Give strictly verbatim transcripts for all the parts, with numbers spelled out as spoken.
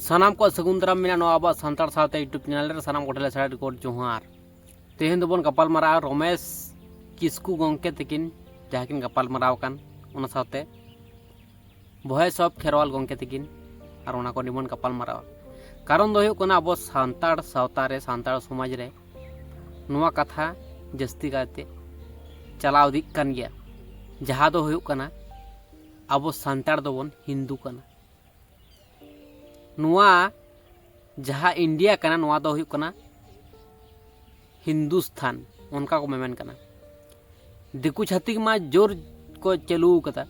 ᱥᱟᱱᱟᱢ ᱠᱚᱣᱟᱜ ᱥᱟᱹᱜᱩᱱ ᱫᱟᱨᱟᱢ ᱢᱮᱱᱟᱜᱼᱟ ᱱᱚᱣᱟ ᱟᱵᱚᱣᱟᱜ ᱥᱟᱱᱛᱟᱲ ᱥᱟᱶᱛᱟ YouTube ᱪᱮᱱᱮᱞ ᱨᱮ᱾ ᱥᱟᱱᱟᱢ ᱠᱚᱴᱷᱮᱱ ᱞᱮ ᱥᱟᱨᱦᱟᱣ ᱜᱚᱰ ᱡᱚᱦᱟᱨ᱾ ᱛᱮᱦᱮᱧ ᱫᱚᱵᱚᱱ ᱜᱟᱯᱟᱞ ᱢᱟᱨᱟᱣᱟ ᱨᱚᱢᱮᱥ ᱠᱤᱥᱠᱩ ᱜᱚᱢᱠᱮ ᱛᱟᱹᱠᱤᱱ ᱡᱟᱦᱟᱸ ᱠᱤᱱ ᱜᱟᱯᱟᱞ ᱢᱟᱨᱟᱣ ᱟᱠᱟᱱ, ᱚᱱᱟ ᱥᱟᱶᱛᱮ ᱵᱷᱚᱭᱮᱥ ᱚᱯᱷ ᱠᱷᱮᱨᱣᱟᱞ ᱜᱚᱢᱠᱮ ᱛᱟᱹᱠᱤᱱ, ᱟᱨ ᱚᱱᱟ ᱠᱚ ᱱᱤᱭᱮ ᱵᱚᱱ ᱜᱟᱯᱟᱞ ᱢᱟᱨᱟᱣᱟ᱾ ᱠᱟᱨᱚᱱ ᱫᱚ ᱦᱩᱭᱩᱜ ᱠᱟᱱᱟ, ᱟᱵᱚ ᱥᱟᱱᱛᱟᱲ ᱥᱟᱶᱛᱟ ᱨᱮ, ᱥᱟᱱᱛᱟᱲ ᱥᱚᱢᱟᱡᱽ ᱨᱮ ᱱᱚᱣᱟ ᱠᱟᱛᱷᱟ ᱡᱟᱹᱥᱛᱤ ᱠᱟᱭᱛᱮ ᱪᱟᱞᱟᱣ ᱤᱫᱤᱜ ᱠᱟᱱ ᱜᱮᱭᱟ, ᱡᱟᱦᱟᱸ ᱫᱚ ᱦᱩᱭᱩᱜ ᱠᱟᱱᱟ, ᱟᱵᱚ ᱥᱟᱱᱛᱟᱲ ᱫᱚᱵᱚᱱ ᱦᱤᱱᱫᱩ ᱠᱟᱱᱟ᱾ ᱱᱚᱣᱟ ᱡᱟᱦᱟᱸ ᱤᱱᱰᱤᱭᱟ ᱠᱟᱱᱟ, ᱱᱚᱣᱟ ᱫᱚ ᱦᱩᱭᱩᱜ ᱠᱟᱱᱟ ᱦᱤᱱᱫᱩᱥᱛᱷᱟᱱ, ᱚᱱᱠᱟ ᱠᱚ ᱢᱮᱢᱮᱱ ᱠᱟᱱᱟ᱾ ᱫᱤᱠᱩ ᱪᱷᱟᱹᱛᱤᱠ ᱢᱟ ᱡᱳᱨ ᱠᱚ ᱪᱟᱹᱞᱩ ᱟᱠᱟᱫᱟ,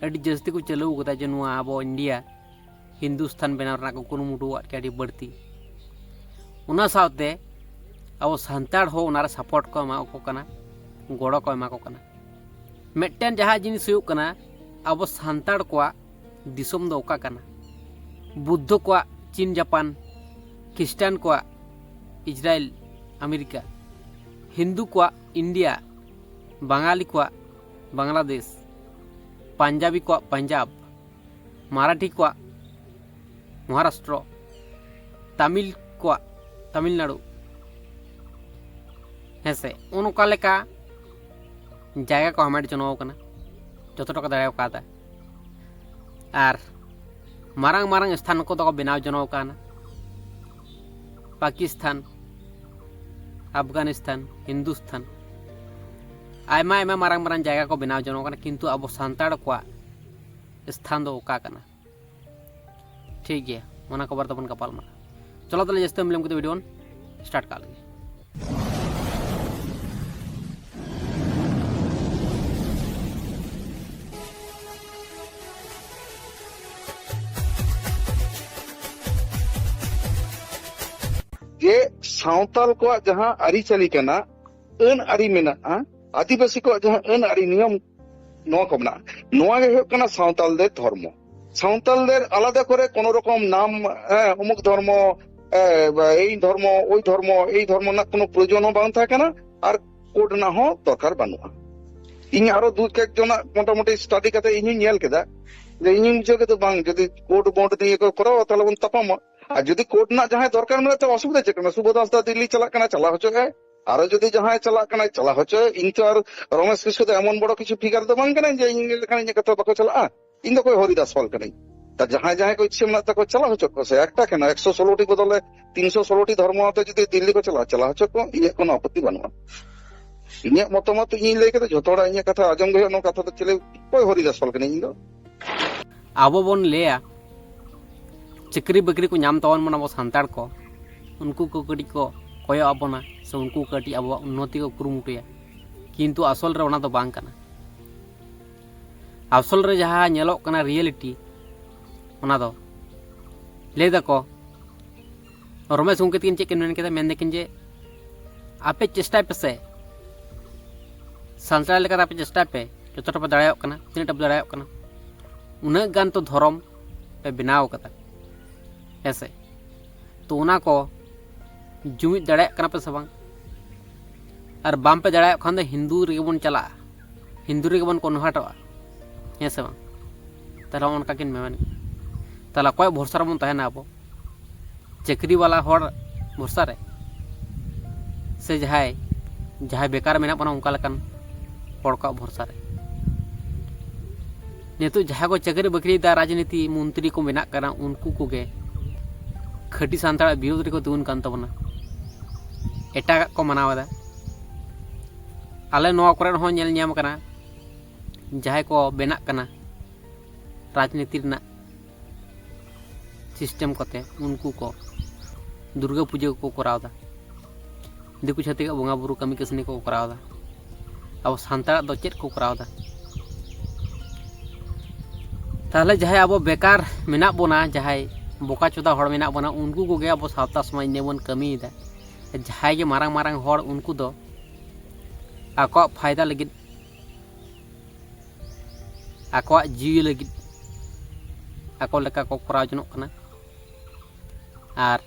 ᱟᱹᱰᱤ ᱡᱟᱹᱥᱛᱤ ᱠᱚ ᱪᱟᱹᱞᱩ ᱟᱠᱟᱫᱟ ᱡᱮ ᱱᱚᱣᱟ ᱟᱵᱚ ᱤᱱᱰᱤᱭᱟ ᱦᱤᱱᱫᱩᱥᱛᱷᱟᱱ ᱵᱮᱱᱟᱣ ᱨᱮᱱᱟᱜ ᱠᱚ ᱠᱩᱨᱩᱢᱩᱴᱩ ᱟᱠᱟᱫ ᱜᱮᱭᱟ ᱟᱹᱰᱤ ᱵᱟᱹᱲᱛᱤ᱾ ᱚᱱᱟ ᱥᱟᱶᱛᱮ ᱟᱵᱚ ᱥᱟᱱᱛᱟᱲ ᱦᱚᱸ ᱚᱱᱟᱨᱮ ᱥᱟᱯᱳᱨᱴ ᱠᱚ ᱮᱢᱟ ᱠᱚ ᱠᱟᱱᱟ, ᱜᱚᱲᱚ ᱠᱚ ᱮᱢᱟ ᱠᱚ ᱠᱟᱱᱟ᱾ ᱢᱤᱫᱴᱮᱱ ᱡᱟᱦᱟᱸ ᱡᱤᱱᱤᱥ ᱦᱩᱭᱩᱜ ᱠᱟᱱᱟ, ᱟᱵᱚ ᱥᱟᱱᱛᱟᱲ ᱠᱚᱣᱟᱜ ᱫᱤᱥᱚᱢ ᱫᱚ ᱚᱠᱟ ᱠᱟᱱᱟ? ᱵᱩᱫᱽᱫᱷᱚ ᱠᱚᱣᱟᱜ ᱪᱤᱱ ᱡᱟᱯᱟᱱ, ᱠᱷᱨᱤᱥᱴᱟᱱ ᱠᱚᱣᱟᱜ ᱤᱡᱽᱨᱟᱭᱮᱞ ᱟᱢᱮᱨᱤᱠᱟ, ᱦᱤᱱᱫᱩ ᱠᱚᱣᱟᱜ ᱤᱱᱰᱤᱭᱟ, ᱵᱟᱝᱟᱞᱤ ᱠᱚᱣᱟᱜ ᱵᱟᱝᱞᱟᱫᱮᱥ, ᱯᱟᱧᱡᱟᱵᱤ ᱠᱚᱣᱟᱜ ᱯᱟᱧᱡᱟᱵᱽ, ᱢᱟᱨᱟᱴᱷᱤ ᱠᱚᱣᱟᱜ ᱢᱚᱦᱟᱨᱟᱥᱴᱨᱚ, ᱛᱟᱢᱤᱞ ᱠᱚᱣᱟᱜ ᱛᱟᱢᱤᱞᱱᱟᱲᱩ᱾ ᱦᱮᱸ ᱥᱮ, ᱚᱱᱠᱟ ᱞᱮᱠᱟ ᱡᱟᱭᱜᱟ ᱠᱚ ᱦᱟᱢᱮᱴ ᱡᱚᱱᱚ ᱠᱟᱱᱟ, ᱡᱚᱛᱚ ᱴᱚᱠᱟ ᱫᱟᱲᱮ ᱠᱟᱣᱫᱟ᱾ ᱟᱨ ᱢᱟᱨᱟᱝ ᱢᱟᱨᱟᱝ ᱥᱛᱷᱟᱱ ᱠᱚᱫᱚ ᱠᱚ ᱵᱮᱱᱟᱣ ᱡᱚᱱᱚ ᱠᱟᱱᱟ, ᱯᱟᱠᱤᱥᱛᱷᱟᱱ, ᱟᱯᱷᱜᱟᱱᱤᱥᱛᱷᱟᱱ, ᱦᱤᱱᱫᱩᱥᱛᱷᱟᱱ, ᱟᱭᱢᱟ ᱟᱭᱢᱟ ᱢᱟᱨᱟᱝ ᱢᱟᱨᱟᱝ ᱡᱟᱭᱜᱟ ᱠᱚ ᱵᱮᱱᱟᱣ ᱡᱚᱱᱚ ᱠᱟᱱᱟ, ᱠᱤᱱᱛᱩ ᱟᱵᱚ ᱥᱟᱱᱛᱟᱲ ᱠᱚᱣᱟᱜ ᱥᱛᱷᱟᱱ ᱫᱚ ᱚᱠᱟ ᱠᱟᱱᱟ? ᱴᱷᱤᱠ ᱜᱮᱭᱟ, ᱚᱱᱟ ᱠᱚ ᱵᱟᱨᱮ ᱛᱮᱵᱚᱱ ᱜᱟᱯᱟᱞ ᱢᱟᱨᱟᱣᱟ᱾ ᱪᱚᱞᱚ ᱛᱟᱦᱞᱮ ᱡᱟᱹᱥᱛᱤ ᱵᱟᱝ ᱵᱤᱞᱚᱢ ᱠᱟᱛᱮ ᱵᱷᱤᱰᱤᱭᱳ ᱵᱚᱱ ᱥᱴᱟᱨᱴ ᱠᱟᱜ ᱞᱮᱜᱮ᱾ ᱡᱮ ᱥᱟᱶᱛᱟᱞ ᱠᱚᱣᱟᱜ ᱡᱟᱦᱟᱸ ᱟᱹᱨᱤᱪᱟᱹᱞᱤ ᱠᱟᱱᱟ, ᱟᱹᱱ ᱟᱹᱨᱤ ᱢᱮᱱᱟᱜᱼᱟ, ᱟᱹᱫᱤᱵᱟᱹᱥᱤ ᱠᱚᱣᱟᱜ ᱡᱟᱦᱟᱸ ᱟᱹᱱ ᱟᱹᱨᱤ ᱱᱤᱭᱚᱢ, ᱱᱚᱣᱟ ᱠᱚ ᱢᱮᱱᱟᱜᱼᱟ᱾ ᱱᱚᱣᱟ ᱜᱮ ᱦᱩᱭᱩᱜ ᱠᱟᱱᱟ ᱥᱟᱶᱛᱟᱞ ᱫᱮᱨ ᱫᱷᱚᱨᱢᱚ᱾ ᱥᱟᱶᱛᱟᱞ ᱫᱮᱨ ᱟᱞᱟᱫᱟ ᱠᱚᱨᱮ ᱠᱳᱱᱳ ᱨᱚᱠᱚᱢ ᱱᱟᱢ, ᱦᱮᱸ, ᱚᱢᱩᱠ ᱫᱷᱚᱨᱢᱚ, ᱮ, ᱮᱭ ᱫᱷᱚᱨᱢᱚ, ᱳᱭ ᱫᱷᱚᱨᱢᱚ, ᱮᱭ ᱫᱷᱚᱨᱢᱚ ᱨᱮᱱᱟᱜ ᱠᱳᱱᱳ ᱯᱨᱚᱭᱳᱡᱚᱱ ᱦᱚᱸ ᱵᱟᱝ ᱛᱟᱦᱮᱸ ᱠᱟᱱᱟ, ᱟᱨ ᱠᱳᱰ ᱨᱮᱱᱟᱜ ᱦᱚᱸ ᱫᱚᱨᱠᱟᱨ ᱵᱟᱹᱱᱩᱜᱼᱟ᱾ ᱤᱧ ᱟᱨᱚ ᱫᱩ ᱮᱠ ᱡᱚᱱᱟᱜ ᱢᱚᱴᱟᱢᱩᱴᱤ ᱥᱴᱟᱰᱤ ᱠᱟᱛᱮ ᱤᱧ ᱦᱚᱸᱧ ᱧᱮᱞ ᱠᱮᱫᱟ᱾ ᱡᱮ ᱤᱧᱤᱧ ᱵᱩᱡᱷᱟᱹᱣ ᱠᱮᱫᱟ ᱵᱟᱝ, ᱡᱩᱫᱤ ᱠᱳᱰ ᱵᱳᱰ ᱱᱤᱭᱟᱹ ᱠᱚ ᱠᱚᱨᱟᱣᱟ, ᱛᱟᱦᱞᱮ ᱵᱚᱱ ᱛᱟᱯᱟᱢᱟ᱾ ᱟᱨ ᱡᱩᱫᱤ ᱠᱳᱰ ᱨᱮᱱᱟᱜ ᱡᱟᱦᱟᱸᱭ ᱫᱚᱨᱠᱟᱨ ᱢᱮᱱᱟᱜ ᱛᱟᱭᱟ, ᱚᱥᱩᱵᱤᱫᱷᱟ ᱪᱮᱫ ᱠᱟᱱᱟ? ᱥᱩᱵᱷᱚᱫᱟᱥ ᱫᱟ ᱫᱤᱞᱞᱤ ᱪᱟᱞᱟᱜ ᱠᱟᱱᱟ, ᱪᱟᱞᱟᱣ ᱦᱚᱪᱚᱭ᱾ ᱟᱨᱚ ᱡᱩᱫᱤ ᱡᱟᱦᱟᱸᱭ ᱪᱟᱞᱟᱜ ᱠᱟᱱᱟᱭ, ᱪᱟᱞᱟᱣ ᱦᱚᱪᱚᱭ᱾ ᱤᱧ ᱛᱚ ᱟᱨ ᱨᱚᱢᱮᱥ ᱠᱤᱥᱠᱩ ᱫᱚ ᱮᱢᱚᱱ ᱵᱚᱲᱚ ᱠᱤᱪᱷᱩ ᱯᱷᱤᱜᱟᱨ ᱫᱚ ᱵᱟᱝ ᱠᱟᱱᱟᱧ ᱡᱮ ᱤᱧ ᱞᱟᱹᱭ ᱞᱮᱠᱷᱟᱱ ᱤᱧᱟᱹᱜ ᱠᱟᱛᱷᱟ ᱵᱟᱠᱚ ᱪᱟᱞᱟᱜᱼᱟ᱾ ᱤᱧ ᱫᱚ ᱚᱠᱚᱭ ᱦᱚᱨᱤᱫᱟᱥ ᱯᱟᱞ ᱠᱟᱹᱱᱟᱹᱧ? ᱛᱟ ᱡᱟᱦᱟᱸᱭ ᱡᱟᱦᱟᱸᱭ ᱠᱚ ᱤᱪᱪᱷᱟᱹ ᱢᱮᱱᱟᱜ ᱛᱟᱠᱚ, ᱪᱟᱞᱟᱣ ᱦᱚᱪᱚ ᱠᱚ ᱥᱮ᱾ ᱮᱠᱴᱟ ᱠᱮᱱ ᱮᱠᱥᱚ ᱥᱳᱞᱳ ᱴᱤ ᱵᱚᱫᱚᱞᱮ ᱛᱤᱱᱥᱚ ᱥᱳᱞᱳ ᱴᱤ ᱫᱷᱚᱨᱢᱚ ᱟᱛᱮ ᱡᱩᱫᱤ ᱫᱤᱞᱞᱤ ᱠᱚ ᱪᱟᱞᱟᱜᱼᱟ, ᱪᱟᱞᱟᱣ ᱦᱚᱪᱚ ᱠᱚ, ᱤᱧᱟᱹᱜ ᱠᱳᱱᱳ ᱟᱯᱚᱛᱛᱤ ᱵᱟᱹᱱᱩᱜᱼᱟ᱾ ᱤᱧᱟᱹᱜ ᱢᱚᱛᱟᱢᱚᱛ ᱤᱧᱤᱧ ᱞᱟᱹᱭ ᱠᱮᱫᱟ, ᱡᱷᱚᱛᱚ ᱦᱚᱲᱟᱜ ᱤᱧᱟᱹᱜ ᱠᱟᱛᱷᱟ ᱟᱸᱡᱚᱢ ᱜᱮ ᱦᱩᱭᱩᱜᱼᱟ᱾ ᱱᱚᱣᱟ ᱠᱟᱛᱷᱟ ᱫᱚ ᱪᱮᱞᱮ, ᱚᱠᱚᱭ ᱦᱚᱨᱤᱫᱟᱥ ᱯᱟᱞ ᱠᱟᱹᱱᱟᱹᱧ ᱤᱧ ᱫᱚ? ᱟᱵᱚ ᱵᱚᱱ ᱞᱟᱹᱭᱟ ᱪᱟᱹᱠᱨᱤ ᱵᱟᱹᱠᱨᱤ ᱠᱚ ᱧᱟᱢ ᱛᱟᱵᱚᱱ ᱢᱟ ᱟᱵᱚ ᱥᱟᱱᱛᱟᱲ ᱠᱚ, ᱩᱱᱠᱩ ᱠᱚ ᱠᱟᱹᱴᱤᱡ ᱠᱚ ᱠᱚᱭᱚᱜ ᱟᱵᱚᱱᱟ ᱥᱮ ᱩᱱᱠᱩ ᱠᱟᱹᱴᱤᱡ ᱟᱵᱚᱣᱟᱜ ᱩᱱᱱᱚᱛᱤ ᱠᱚ ᱠᱩᱨᱩᱢᱩᱴᱩᱭᱟ, ᱠᱤᱱᱛᱩ ᱟᱥᱚᱞ ᱨᱮ ᱚᱱᱟ ᱫᱚ ᱵᱟᱝ ᱠᱟᱱᱟ᱾ ᱟᱥᱚᱞ ᱨᱮ ᱡᱟᱦᱟᱸ ᱧᱮᱞᱚᱜ ᱠᱟᱱᱟ ᱨᱤᱭᱮᱞᱤᱴᱤ, ᱚᱱᱟ ᱫᱚ ᱞᱟᱹᱭ ᱫᱟᱠᱚ, ᱨᱚᱢᱮᱥ ᱜᱚᱢᱠᱮ ᱛᱟᱹᱠᱤᱱ ᱪᱮᱫ ᱠᱤᱱ ᱢᱮᱱ ᱠᱮᱫᱟ? ᱢᱮᱱ ᱫᱟᱠᱤᱱ ᱡᱮ ᱟᱯᱮ ᱪᱮᱥᱴᱟᱭ ᱯᱮᱥᱮ, ᱥᱟᱱᱛᱟᱲ ᱞᱮᱠᱟᱛᱮ ᱟᱯᱮ ᱪᱮᱥᱴᱟᱭ ᱯᱮ, ᱡᱚᱛᱚᱴᱟ ᱯᱮ ᱫᱟᱲᱮᱭᱟᱜ ᱠᱟᱱᱟ, ᱛᱤᱱᱟᱹᱜ ᱴᱟ ᱯᱮ ᱫᱟᱲᱮᱭᱟᱜ ᱠᱟᱱᱟ, ᱩᱱᱟᱹᱜ ᱜᱟᱱ ᱛᱚ ᱫᱷᱚᱨᱚᱢ ᱯᱮ ᱵᱮᱱᱟᱣ ᱠᱟᱫᱟ, ᱦᱮᱸ ᱥᱮ? ᱛᱚ ᱚᱱᱟ ᱠᱚ ᱡᱩᱢᱤᱫ ᱫᱟᱲᱮᱭᱟᱜ ᱠᱟᱱᱟ ᱯᱮ ᱥᱮ ᱵᱟᱝ? ᱟᱨ ᱵᱟᱝ ᱯᱮ ᱫᱟᱲᱮᱭᱟᱜ ᱠᱷᱟᱱ ᱫᱚ ᱦᱤᱱᱫᱩ ᱨᱮᱜᱮ ᱵᱚᱱ ᱪᱟᱞᱟᱜᱼᱟ, ᱦᱤᱱᱫᱩ ᱨᱮᱜᱮ ᱵᱚᱱ ᱠᱚᱱᱵᱷᱟᱨᱴᱚᱜᱼᱟ, ᱦᱮᱸ ᱥᱮ ᱵᱟᱝ? ᱛᱟᱦᱞᱮ ᱚᱱᱠᱟ ᱠᱤᱱ ᱢᱮᱢᱮᱱ ᱜᱮᱭᱟ᱾ ᱛᱟᱦᱞᱮ ᱚᱠᱚᱭᱟᱜ ᱵᱷᱚᱨᱥᱟ ᱨᱮᱵᱚᱱ ᱛᱟᱦᱮᱱᱟ ᱟᱵᱚ? ᱪᱟᱹᱠᱨᱤ ᱵᱟᱞᱟ ᱦᱚᱲ ᱵᱷᱚᱨᱥᱟ ᱨᱮ, ᱥᱮ ᱡᱟᱦᱟᱸᱭ ᱡᱟᱦᱟᱸᱭ ᱵᱮᱠᱟᱨ ᱢᱮᱱᱟᱜ ᱵᱚᱱᱟ ᱚᱱᱠᱟ ᱞᱮᱠᱟᱱ ᱦᱚᱲ ᱠᱚᱣᱟᱜ ᱵᱷᱚᱨᱥᱟ ᱨᱮ? ᱱᱤᱛᱚᱜ ᱡᱟᱦᱟᱸᱭ ᱠᱚ ᱪᱟᱹᱠᱨᱤ ᱵᱟᱹᱠᱨᱤᱭᱮᱫᱟ, ᱨᱟᱡᱽᱱᱤᱛᱤ ᱢᱚᱱᱛᱨᱤ ᱠᱚ ᱵᱮᱱᱟᱜ ᱠᱟᱱᱟ, ᱩᱱᱠᱩ ᱠᱚᱜᱮ ᱠᱷᱟᱹᱴᱤ ᱥᱟᱱᱛᱟᱲᱟᱜ ᱵᱤᱨᱳᱫᱷ ᱨᱮᱠᱚ ᱛᱤᱸᱜᱩᱱ ᱠᱟᱱ ᱛᱟᱵᱚᱱᱟ, ᱮᱴᱟᱜᱟᱜ ᱠᱚ ᱢᱟᱱᱟᱣ ᱮᱫᱟ᱾ ᱟᱞᱮ ᱱᱚᱣᱟ ᱠᱚᱨᱮ ᱦᱚᱸ ᱧᱮᱞ ᱧᱟᱢ ᱠᱟᱱᱟ, ᱡᱟᱦᱟᱸᱭ ᱠᱚ ᱵᱮᱱᱟᱜ ᱠᱟᱱᱟ ᱨᱟᱡᱽᱱᱤᱛᱤ ᱨᱮᱱᱟᱜ ᱥᱤᱥᱴᱮᱢ ᱠᱚᱛᱮ, ᱩᱱᱠᱩ ᱠᱚ ᱫᱩᱨᱜᱟᱹ ᱯᱩᱡᱟᱹ ᱠᱚᱠᱚ ᱠᱚᱨᱟᱣ ᱮᱫᱟ, ᱫᱤᱠᱩ ᱪᱷᱟᱹᱛᱤᱠᱟᱜ ᱵᱚᱸᱜᱟ ᱵᱩᱨᱩ ᱠᱟᱹᱢᱤ ᱠᱟᱹᱥᱱᱤ ᱠᱚᱠᱚ ᱠᱚᱨᱟᱣ ᱮᱫᱟ᱾ ᱟᱵᱚ ᱥᱟᱱᱛᱟᱲᱟᱜ ᱫᱚ ᱪᱮᱫ ᱠᱚ ᱠᱚᱨᱟᱣ ᱮᱫᱟ? ᱛᱟᱦᱚᱞᱮ ᱡᱟᱦᱟᱸᱭ ᱟᱵᱚ ᱵᱮᱠᱟᱨ ᱢᱮᱱᱟᱜ ᱵᱚᱱᱟ, ᱡᱟᱦᱟᱸᱭ ᱵᱚᱠᱟ ᱪᱚᱫᱟ ᱦᱚᱲ ᱢᱮᱱᱟᱜ ᱵᱚᱱᱟ, ᱩᱱᱠᱩ ᱠᱚᱜᱮ ᱟᱵᱚ ᱥᱟᱶᱛᱟ ᱥᱚᱢᱟᱡᱽ ᱱᱤᱭᱮ ᱵᱚᱱ ᱠᱟᱹᱢᱤᱭᱮᱫᱟ᱾ ᱡᱟᱦᱟᱸᱭ ᱜᱮ ᱢᱟᱨᱟᱝ ᱢᱟᱨᱟᱝ ᱦᱚᱲ, ᱩᱱᱠᱩ ᱫᱚ ᱟᱠᱚᱣᱟᱜ ᱯᱷᱟᱭᱫᱟ ᱞᱟᱹᱜᱤᱫ, ᱟᱠᱚᱣᱟᱜ ᱡᱤᱣᱤ ᱞᱟᱹᱜᱤᱫ ᱟᱠᱚ ᱞᱮᱠᱟ ᱠᱚ ᱠᱚᱨᱟᱣ ᱡᱚᱱᱚᱜ ᱠᱟᱱᱟ᱾ ᱟᱨ